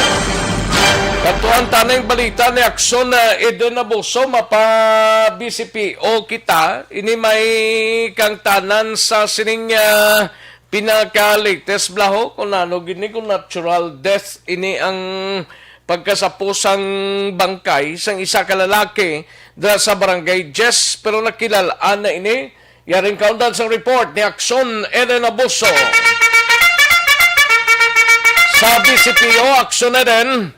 Kadtuan ta ning balita ni Aksyon, uh, Eden Abuso, mapa-B C P O kita. Ini may kangtanan sa sining, uh, pinaka-latest, Blaho, kung ano gini, kung natural death ini ang pagkasapo sang bangkay sang isa ka lalaki dira sa Barangay Jess, pero nakilal-an na ini. Yaring kaundan sang report ni Aksyon Eden Abuso. Sa B C P O, Aksyon Eden.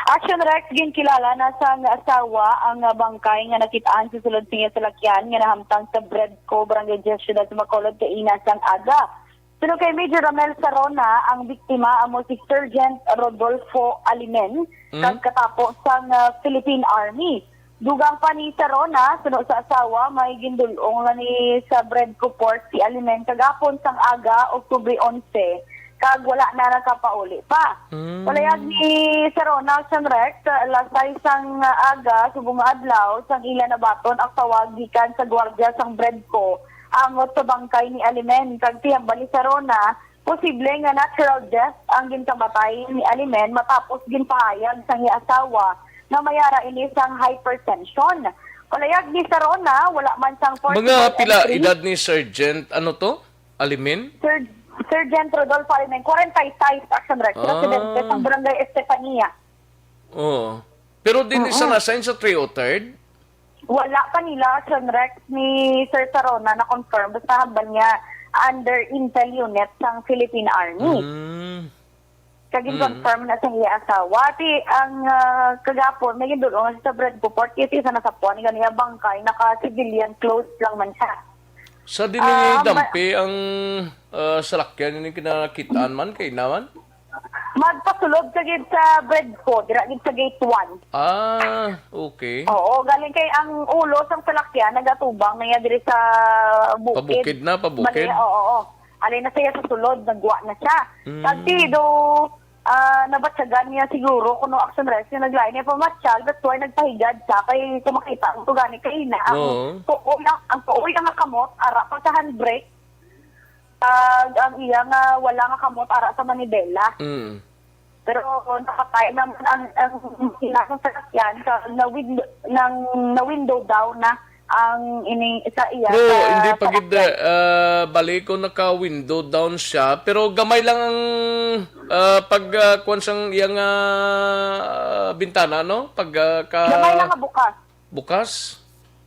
Action Rex, ginkilala na sang asawa ang bangkay nga nakit-an sa sulod sa iya salakyan nga nahamtang sa Bredco, Barangay Jess, Siyudad sa Bacolod, kaina sang aga. Suno kay Major Ramel Sarona, ang biktima amo si Sergeant Rodolfo Alimen, Mm. kag katapo sang, ah, Philippine Army. Dugang pa ni Sarona, suno sa asawa, may gindul-ong na ni sa Bredco Port si Alimen kagapon sang aga, Oktubre onse, kag wala na nakapauli pa. Mm. Palayag ni Sarona, sang Rex, alas sais sang aga, subong nga adlaw, sang ila nabaton ang tawag gikan sa gwardya sang Bredco angot sa bangkay ni Alimen, kag tiyambal ni Sarona, posible nga natural death ang ginkamatay ni Alimen matapos ginpahayag sang iya asawa nga may ara ini sang hypertension. Palayag ni Sarona, wala man sang forcible Mga pila entry. Edad ni Sergeant, ano to? Alimen? Sir, Sergeant Rodolfo Alimen, forty-five, Action Rex, Ah. residente sa Barangay Estefania. Oo. Pero din Mm-mm. isa na sign sa three oh third? Wala pa nila, Action Rex, ni Sir Sarona na-confirm. Basta hambal niya under intel unit sang Philippine Army. Mm. Kag Mm. confirm na sa iya asawa. Ti ang, ah, kagapon, may gindulong sa Bredco Port, kaya ti sa nasapuan ni ganiya bangkay, naka-civilian clothes lang man siya. Sa din Ah, ni ma- dampi ang, ah, salakyan ni kinakitaan man, kay naman? Magpasulod ka gid sa Bredco, dira gid sa gate one. Ah, okay. Oo, galing kay ang ulo sang salakyan nagatubang na iya diri sa bukid. Pabukid na, pabukid. Mali, oo, oo. Alay na siya sa sulod, nagwa na siya. Mm. Kag ti do, ah, nabatyagan niya siguro kuno Action Rex nga naglain niya pamatyal, that's why nagpahigad siya kay kumakita ang tugani kay ina ang Oo. tuoy ang, ang tuoy nga kamot, ara pa sa handbrake. Kag ang iya nga wala nga kamot ara sa manibela. Mm. Pero nakatay naman ang, ang ila sa salakyan sa na window, nang na window down na ang ini sa iya Pero sa hindi pa gid, salakyan. Ah, bali ko naka-window down siya, pero gamay lang ang, ah, pag, ah, kuwan sang iyang, ah, bintana, no? Pag, ah, ka Gamay lang nga bukas. Bukas?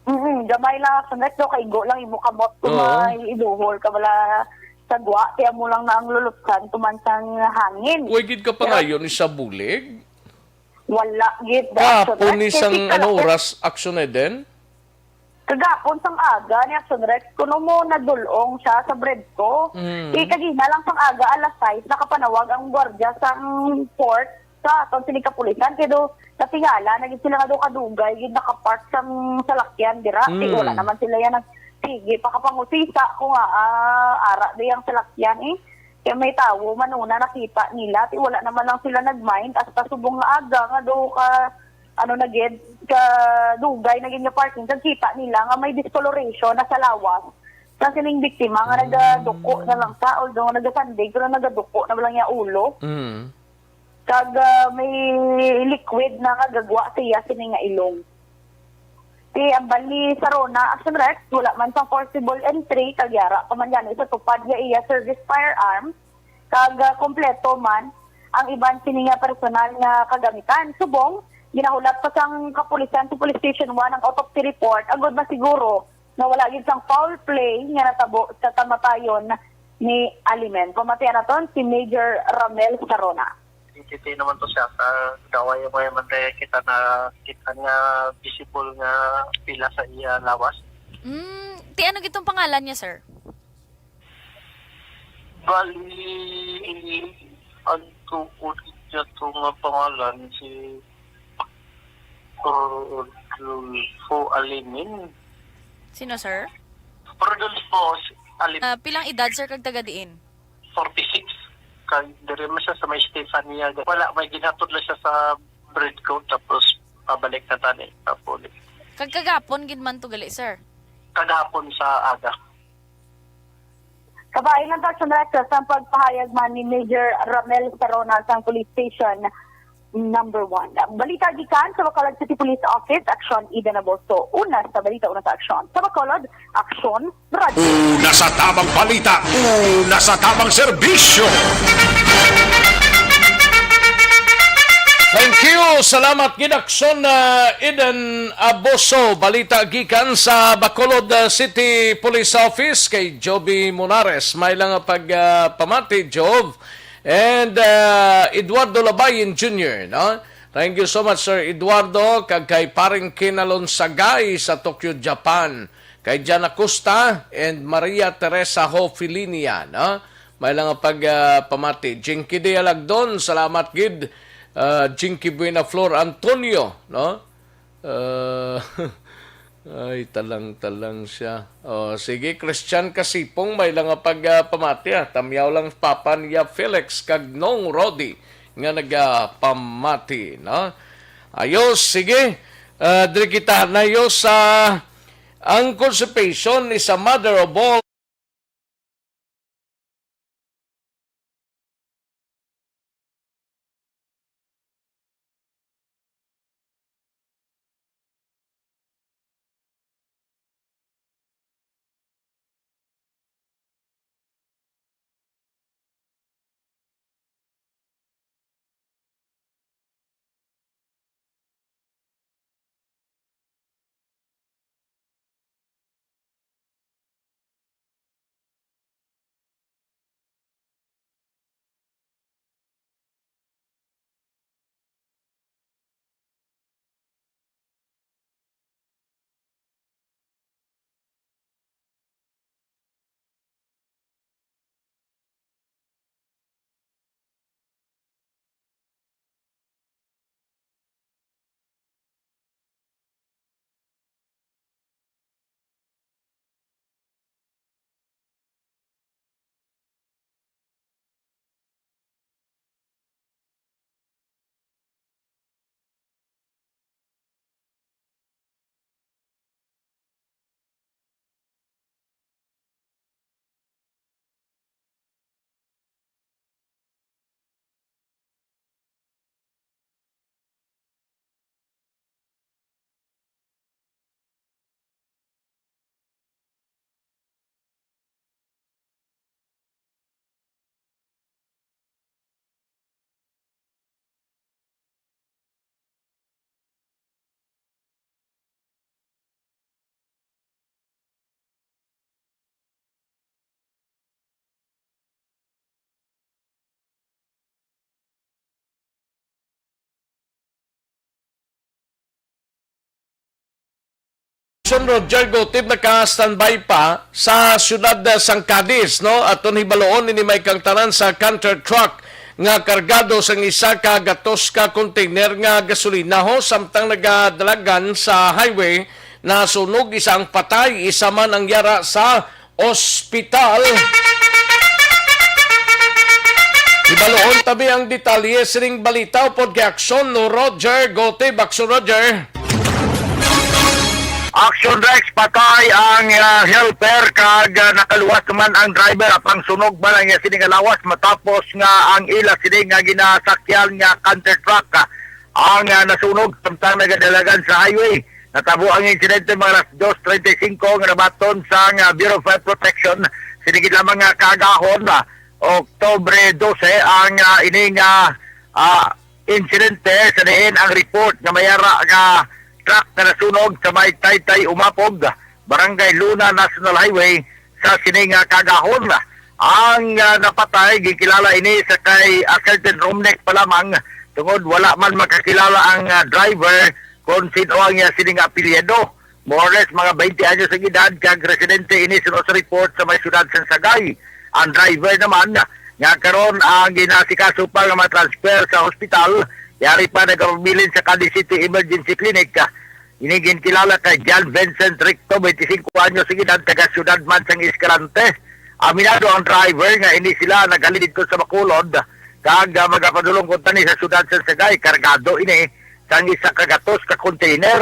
Mm, gamay lang ang sunod, no? Kaigo lang imo kamot kung Oo. may iduhol ka wala sa gwa, kaya mo lang na ang lulutsan tuman sang hangin. Way gid ka Pero pangayon ni sa bulig? Wala gid. Kahapon Action ni Rex, sang, kay ano, tikala- oras, Action Eden? Kagapon sang aga ni Action Rex, kuno mo nadulong siya sa Bredco. Mm. Eh, kagina lang sang aga, alas sais, nakapanawag ang gwardya sang port sa aton sini kapulisan. Kaya do, natingala na gid sila nga daw kadugay gid nakapark sang salakyan dira. Ti Mm. wala naman sila yan nag-, sige, pakapangusisa ko nga, ah, ara di ang salakyan, eh. Kaya may tawo man una nakita nila, ti wala naman lang sila nag-mind, hasta subong nga aga nga daw ka, ano na gid, ka dugay na gid nga parking, kag kita nila nga may discoloration na sa lawas. Sa sining biktima nga nagaduko na lang sa, although nga nagasandig, pero nagaduko na lang yung ulo. Mm. Kag, ah, may liquid na kagagwa siya sini nga ilong. Ti ambal ni Sarona, Action Rex, wala man sang forcible entry, kag yara pa man gani sa tupad nga iya service firearm, kag, ah, kompleto man ang iban sini nga personal nga kagamitan. Subong, ginahulat pa sang kapulisan sa Police Station one ang autopsy report, agud masiguro nga wala gid sang foul play nga natabo sa kamatayon ni Alimen. Pamatian naton si Major Ramel Sarona. Titi naman to siya sa gaway mo yung mantay kita na kita nga visible nga pila sa iya lawas. Mm, ti ano gitong pangalan niya, sir? Bali, ang tuod niya to nga pangalan si Rodolfo Alimin. Sino, sir? Rodolfo Alimin. Ah, pilang edad, sir, kag taga diin? Forty-six. Kag diri man siya sa may Stefania. Wala, may ginhatod lang siya sa bread ko, tapos pabalik na tani, tapos ulit. Kag kagapon gid man to gali, sir? Kagapon sa aga. Kabahin ang Action Rex sang pagpahayag man ni Major Ramel Sarona sang Police Station Number One. Balita gikan sa Bacolod City Police Office, Action Eden Abuso. Una sa balita, una sa aksyon. Sa Bacolod, Aksyon Radyo. Una sa tamang balita, una sa tamang serbisyo. Thank you. Salamat gid, Aksyon, uh, Eden Abuso. Balita gikan sa Bacolod, uh, City Police Office kay Joby Monares. May lang pag, uh, pamati, Jov. And, uh, Eduardo Labayen Junior, no? Thank you so much, Sir Eduardo, kag kay Paring Kinalon Sagay sa Tokyo, Japan, kay Jan Acosta and Maria Teresa Hofilinia, no? May lang pag, ah, pamati. Jinky Dialagdon, salamat gid. Ah, Jinky Buena Flor Antonio, no? Ah, ay, talang-talang siya. Oh, sige, Christian Kasipong, may lang nga pag, ah, pamati, ah. Tamyaw lang papa niya Felix kag Nong Rodi nga nagapamati, no? Ayos, sige. Ah, diri kita nayo sa ang constipation is a mother of all Roger Gutib naka-standby pa sa siyudad sang Cadiz, no? Aton hibaloon ini may kang tanan sa Canter Truck nga kargado sang isa ka gatos ka container nga gasolina ho, samtang nagadalagan sa highway, nasunog, isa ang patay, isa man ang yara sa ospital. Ibaloon tabi ang detalye sining balita upod kay Aksyon no Roger Gote. Bakso Roger. Action Rex, patay ang, ah, helper kag, ah, nakaluwas naman ang driver, apang sunog man ang iya sini nga lawas matapos nga ang ila sini nga ginasakyan nga canter truck, ah, ang, ah, nasunog samtang nagadalagan sa highway. Natabo ang insidente mga alas dos treinta y cinco nga nabaton sa nga Bureau of Fire Protection. Sini gid lamang nga kaagahon, ah, Oktubre dose ang, ah, ini nga, ah, insidente sa diin ang report nga may ara nga truck nga nasunog sa may Taytay Umapog, Barangay Luna National Highway sa sini nga kaagahon. Ang, ah, napatay ginkilala ini sa kay, ah, Sergeant Romnick pa lamang, tungod wala man makakilala ang, ah, driver kung sin-o ang iya sini nga apelyido. More or less mga twenty anyos ang edad kag residente ini suno sa report sa may siyudad sang Sagay. Ang driver naman nga karon ang ginasikaso pa nga ma-transfer sa hospital, yari pa nagapabilin sa Cadiz City Emergency Clinic. Ini ginkilala kay John Vincent Ricto, twenty-cinco anyos ang edad, taga siyudad man sang Escalante. Aminado ang driver nga ini sila naghalin didto sa Bacolod kag, ah, magapadulong kuntani sa siyudad sa Sagay. Kargado ini sang isa ka gatos ka container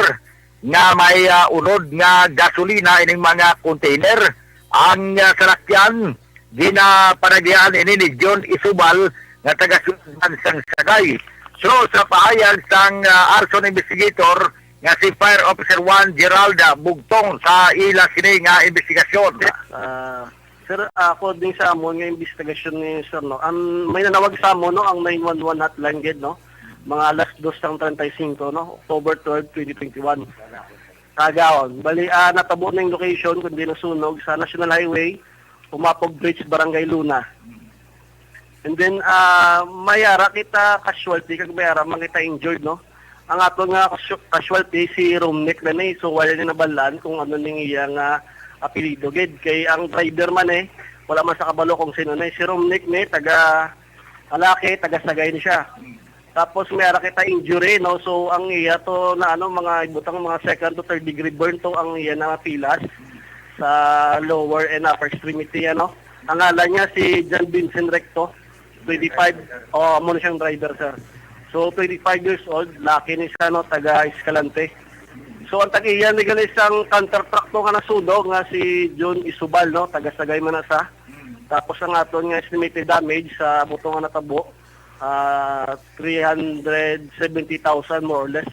nga may, ah, unod nga gasolina ining mga container. Ang, ah, salakyan ginapanagihan ini ni John Isubal nga taga Sugban sang Sagay. So, sa pahayag sang, ah, arson investigator nga si Fire Officer one Gerald, ah, Bugtong sa ila sini nga investigasyon. Ah, sir, ako din sa amon nga investigasyon ni sir, no, ang may nanawag sa amon, no, ang nine one one hotline gid, no, mga alas dos sang treinta y cinco, no, October twelve, twenty twenty-one. Kagawon. Bali, ah, natabo na yung location kundi nasunog sa National Highway, Umapog Bridge, Barangay Luna. And then, ah, may ara kita casualty kag may ara man kita injured, no? Ang ato nga casu-, casualty si Romnick na ni, so wala ni nabalaan kung ano ning iya nga apelyido gid. Kay ang driver man, eh, wala man sa kabalo kung sino na, eh. Si Romnick ni taga Alake, taga Sagay ni siya. Tapos may ara kita injury, no? So ang iya to na ano, mga ibutang mga second to third degree burn to ang iya na pilas sa lower and upper extremity, ano. Ang ngalan niya si John Vincent Recto, twenty-five. Oh, amo na siyang driver, sir. So twenty-five years old, laki ni siya, no, taga Escalante. So ang tag-iya ni gali sang canter truck to nga nasunog nga si John Isubal, no, taga Sagay man na sa. Tapos ang aton nga estimated damage sa buto nga natabo, ah, three hundred seventy thousand more or less,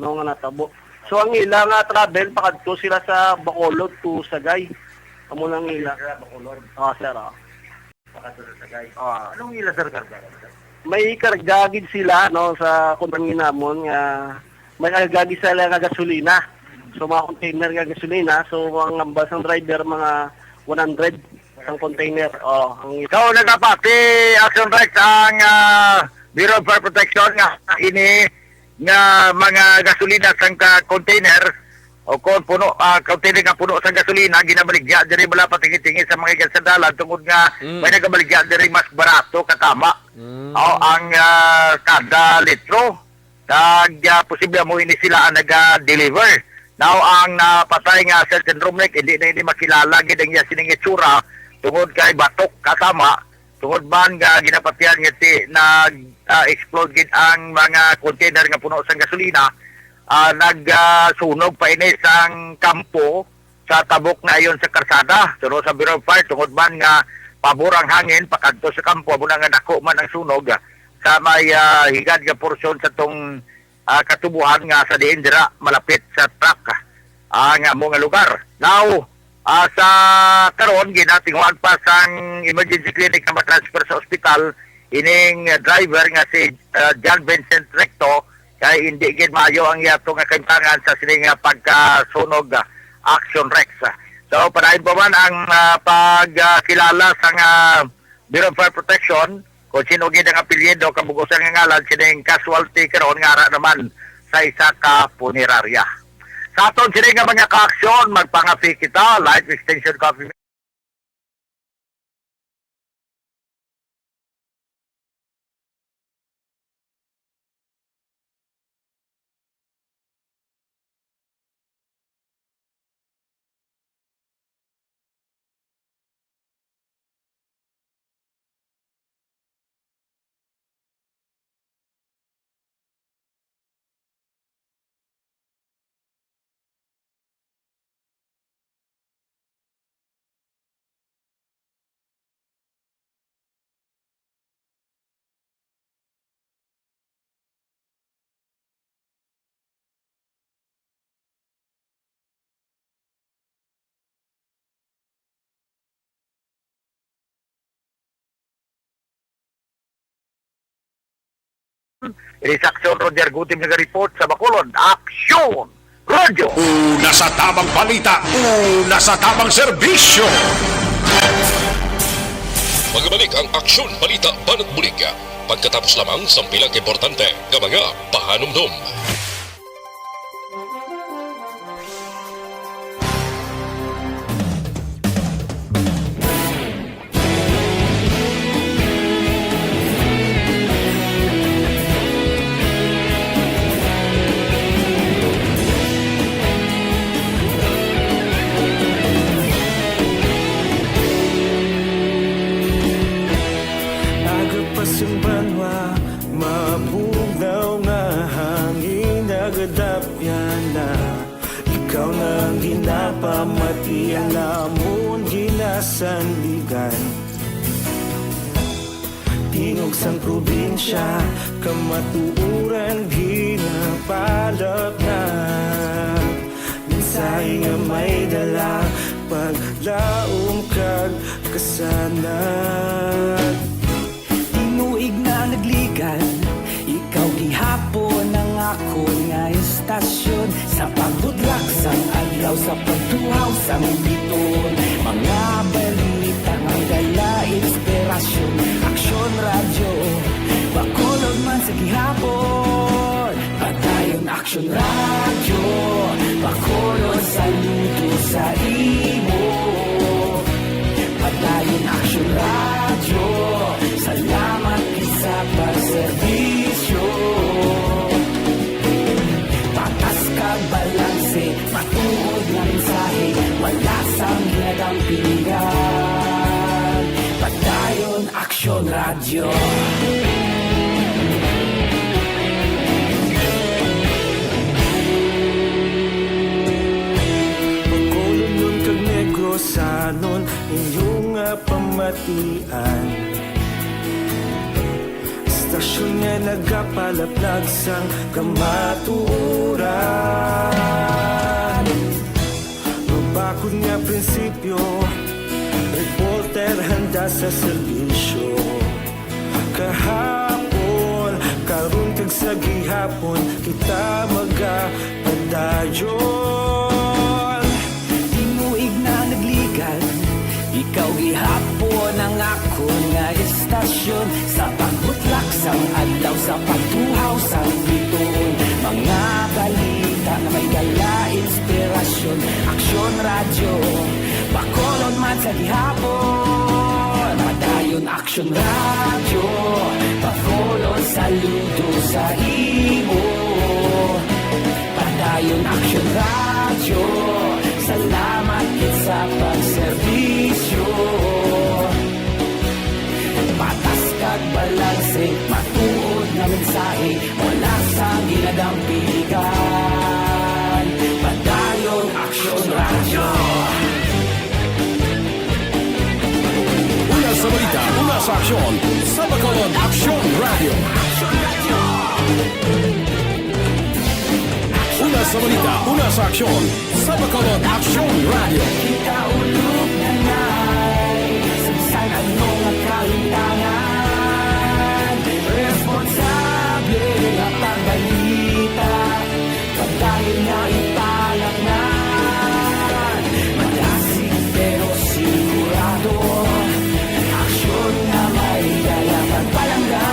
no, nga natabo. So ang ila nga travel pakadto sila sa Bacolod to Sagay. Amo lang ila. Sa Bacolod. Ah, sir, ah. Pakadto sa Sagay. Ah. Anong ila, sir, karga? May karga gid sila, no, sa kunan namon nga may karga gid sila nga gasolina. So mga container nga gasolina, so ang ambal sang driver mga one hundred sang container. Oh, ang So, nagapati, Action Rex, ang, ah, Bureau of Fire Protection nga ini nga mga gasolina sang ka container o kon puno, ah, container nga puno sang gasolina, ginabaligya diri bala patingi-tingi sa mga ikan sa dalan tungod nga Mm. may nagabaligya diri mas barato katama. Mm. O, ang, ah, kada litro. Kag, ah, posible mo ini sila ang naga-deliver. Now, ang napatay nga Sergeant Romnick, hindi na ini makilala gid ang iya sining itsura tungod kay batok katama, tungod man nga ginapatihan nga ti nag, ah, explode gid ang mga container nga puno sang gasolina, ah, nag, ah, sunog pa ini sang kampo sa tabok na ayon sa karsada. Suno sa Bureau of Fire, tungod man nga pabor ang hangin pakadto sa kampo, amo na nga dako man ang sunog, ah, sa may, ah, higad nga porsyon sa tong, ah, katubuhan nga sa diin dira malapit sa truck, ah, nga amo nga lugar. Now, ah, sa karon, ginatinguhan pa sang emergency clinic nga matransfer sa ospital ining driver nga si, ah, John Vincent Recto, kay hindi gid maayo ang yato nga kahimtangan sa sini nga pagkasunog, ah, Action Rex. So, padayon pa man ang, ah, pagkilala sa nga Bureau of Fire Protection kung sino gid ang apelyido, kabug-osan nga ngalan sining casualty karon nga ara naman sa isa ka punerarya. Sa aton sini nga mga kaaksyon, magpangapi kita, Life Extension Coffee. Ini si Aksyon Roger Gutim naga-report sa Bacolod. Aksyon! Radyo. Una sa tamang balita, una sa tamang serbisyo. Magabalik ang Aksyon Balita Banat Bulig pagkatapos lamang sang pila ka importante nga mga pahanumdom. Aga pa sang banwa, mabugnaw nga hangin, nagadapyan na. Ikaw na ang ginapamati, ang amon ginasandigan. Tingog sang probinsya, kamatuoran ginapalapnag. Mensahe nga may dala, paglaom kag kasanag. Tinuig na nagligan, ikaw gihapon ang akon nga istasyon. Sa pagbudlak sang adlaw, sa pagtuhaw sang biton, mga balita may dala inspirasyon. Aksyon Radyo, Bacolod man sa gihapon. Padayon Aksyon Radyo, Bacolod, saludo sa imo. Padayon Aksyon Radyo, salamat gid sa pagserbisyo. Patas kag balanse, matuod nga mensahe, wala sang ginadampigan. Padayon Aksyon Radyo. Bacolodnon kag Negrosanon, inyo nga pamatian. Istasyon nga nagapalaplag sang kamatuoran. Mabakod nga prinsipyo, reporter handa sa serbisyo. Kahapon, karon kag sa gihapon, kita magapadayon. Tinuig na nagligan, ikaw gihapon ang akon nga istasyon. Sa pagbutlak sang adlaw, sa pagtuhaw sang biton, mga balita nga may dala inspirasyon. Aksyon Radyo, Bacolod man sa gihapon. Padayon Aksyon Radyo, Bacolod, saludo sa imo. Padayon Aksyon Radyo, salamat gid sa pagserbisyo. Patas kag balanse, matuod nga mensahe, wala sang ginadampigan. Padayon Aksyon Radyo. Una sa balita, una sa aksyon, sa Bacolod, Aksyon Radyo. Una sa balita, una sa aksyon, sa Bacolod, Aksyon Radyo. Kita ulog na nay, sa bisan ano nga kahimtangan, responsable nga pagbalita. Padayon nga ipalaknad, madasig pero sigurado, aksyon nga may dala pagpalangga.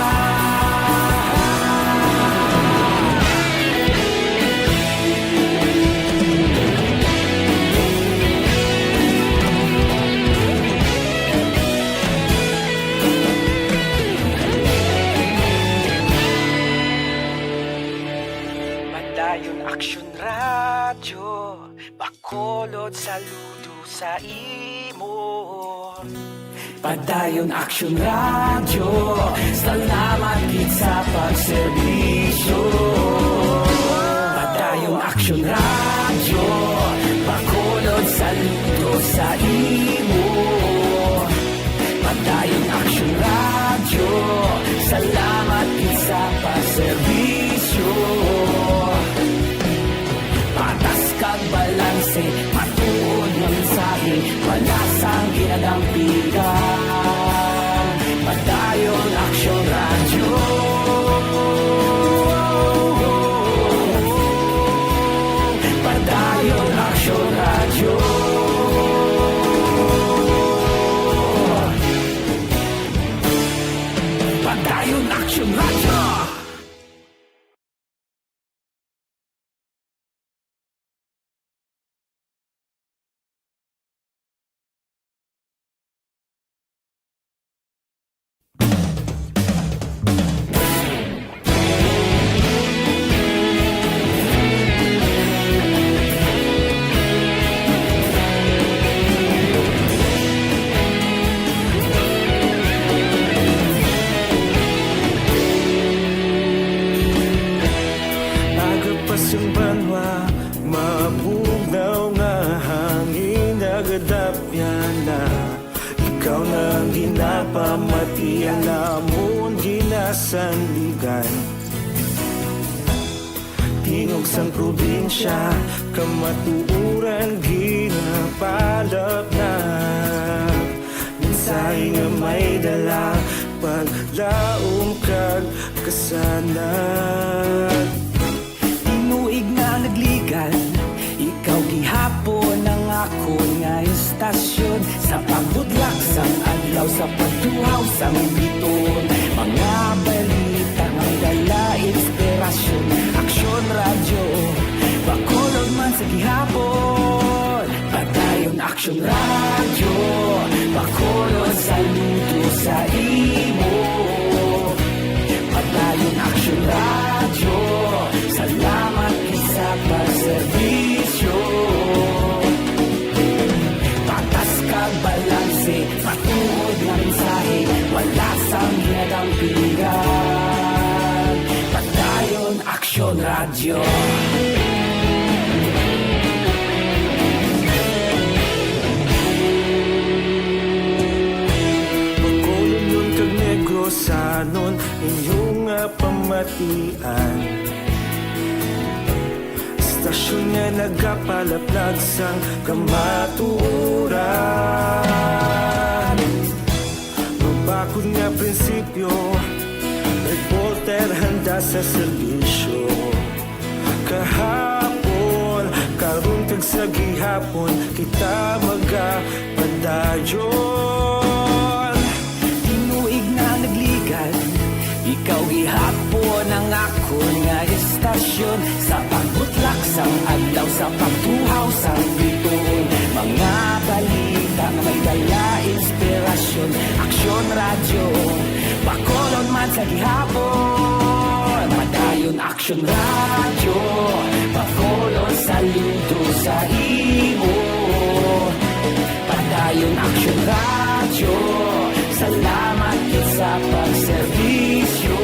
Padayon Aksyon Radyo, Bacolod, saludo sa imo. Padayon Aksyon Radyo, salamat gid sa pagserbisyo. Padayon Aksyon Radyo, Bacolod, saludo sa imo. Padayon Aksyon Radyo, salamat gid sa pagserbisyo. Patas kag balanse, matuod nga mensahe, wala sang ginadampigan. Padayon Aksyon Radyo. Yana, ikaw na ang ginapamatian namon ginasandigan. Tingog sang probinsya, kamatuoran ginapalapnap. Mensahe nga may dala, paglaom kag kasanag. Tinuig nga nagligan, ikaw gihapon ang akon nga istasyon. Sa pagbutlak sang adlaw, sa pagtuhaw sang biton, mga balita nga may dala inspirasyon. Aksyon Radyo, Bacolod man sa gihapon. Padayon Aksyon Radyo, Bacolod, saludo sa imo. Padayon Aksyon Radyo, salamat gid sa pagserbisyo. Patas kag balanse, matuod nga mensahe, wala sang ginadampigan. Padayon Aksyon Radyo. Bacolodnon kag Negrosanon, inyo nga pamatian. Istasyon nga nagapalaplag sang kamatuoran. Mabakod nga prinsipyo, reporter handa sa serbisyo. Kahapon, karon kag sa gihapon, kita magapadayon. Tinuig nga nagligan, ikaw gihapon ang akon nga istasyon. Sa pagbutlak sang adlaw, sa pagtuhaw sang biton, mga balita nga may dala inspirasyon. Aksyon Radyo, Bacolod man sa gihapon. Padayon Aksyon Radyo, Bacolod, saludo sa imo. Padayon Aksyon Radyo, salamat gid sa pagserbisyo.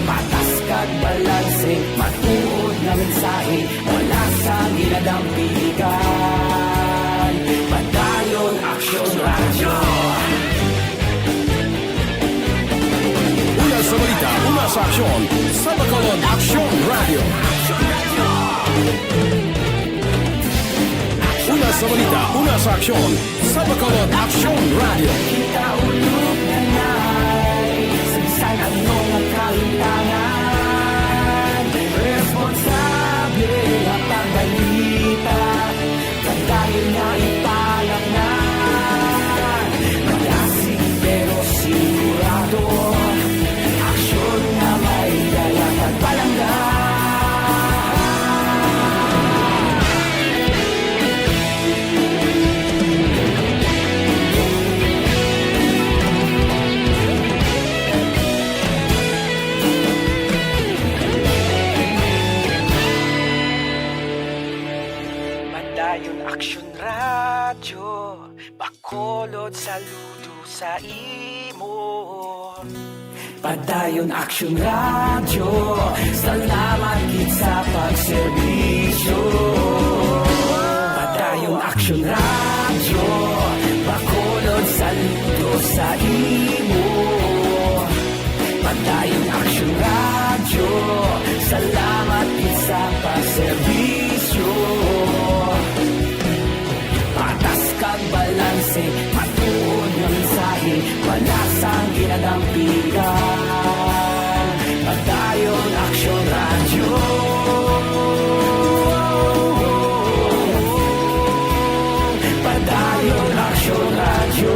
Patas kag balanse, matuod nga mensahe, wala sang ginadampigan. Padayon Aksyon Radyo. Una sa balita, una sa aksyon, sa Bacolod Aksyon Radyo. Una sa balita, una sa aksyon, sa Bacolod Aksyon Radyo. Kita ulog na nay, sa bisan ano nga kalimtangan, responsable nga pagbalita. Padayon nga ipalapngan, malasig pero sigurado, aksyon nga may dala kag palangga. Padayon Aksyon Radyo, Bacolod, saludo sa imo. Padayon Aksyon Radyo, salamat gid sa pagserbisyo. Padayon Aksyon Radyo, Bacolod, saludo sa imo. Padayon Aksyon Radyo, salamat gid sa pagserbisyo. Patas kag balanse, matuod nga mensahe, wala sang ginadampigan. Padayon Aksyon Radyo. Padayon Aksyon Radyo.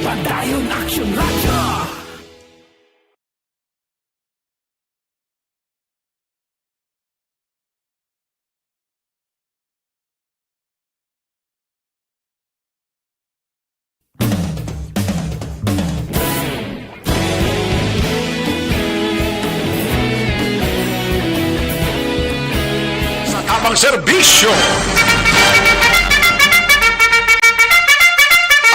Padayon Aksyon Radyo. Sa tabang serbisyo,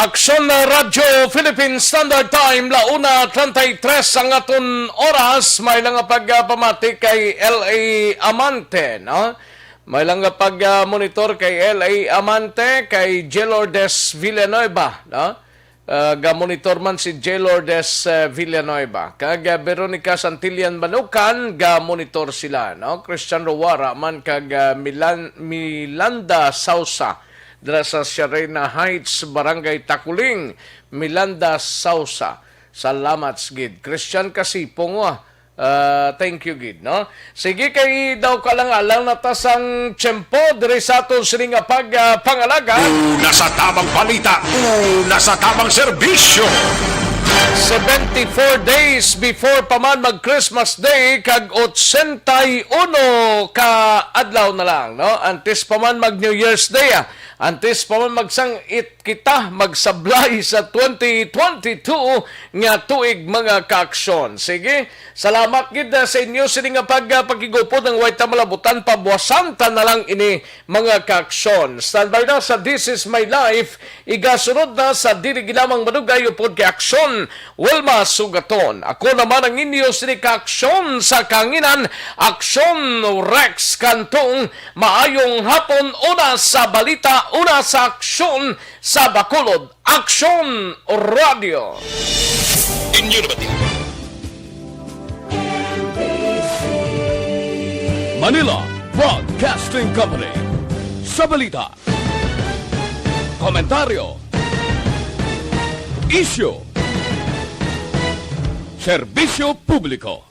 Aksyon na Radyo Philippine Standard Time, la una treinta y tres ang aton oras. May lang nga pagpamati kay L A Amante, no? May lang nga pag-monitor kay L A Amante, kay J Lourdes Villanueva, no? Ah, ga-monitor man si J Lourdes, eh, Villanueva. Kag, ah, Veronica Santillan Manukan, ga-monitor sila, no? Christian Rowara man kag, ah, Milan-, Milanda Sausa dira sa Sharena Heights, Barangay Takuling, Milanda Sausa. Salamat gid. Christian Kasipong, ah, ah, thank you gid, no? Sige, kay daw kalang-alang na ta sang tiyempo diri sa aton sini nga pag, ah, pangalaga. Una sa tamang balita, una sa tamang serbisyo. Seventy-four days before pa man mag Christmas Day, kag otsenta y uno ka adlaw na lang, no? Antes pa man mag New Year's Day, ah. Antes pa man magsang-it kita, magsablay sa twenty twenty-two nga tuig, mga kaaksyon. Sige, salamat gid, ah, sa inyo sini nga pag, ah, pakigupod. Ang way ta malabutan, pabuwasan ta na lang ini, mga kaaksyon. Standby na sa This Is My Life, igasunod na sa Dili Ginamang Madugay upod kay Aksyon, Wilma Sugaton. Ako naman ang inyo sini kaaksyon sa kanginan, Aksyon Rex Cantong. Maayong hapon, una sa balita, una sa aksyon sa Bacolod, Aksyon Radio. Inyo naman. Manila Broadcasting Company. Sa balita, komentaryo, isyu, serbisyo publiko.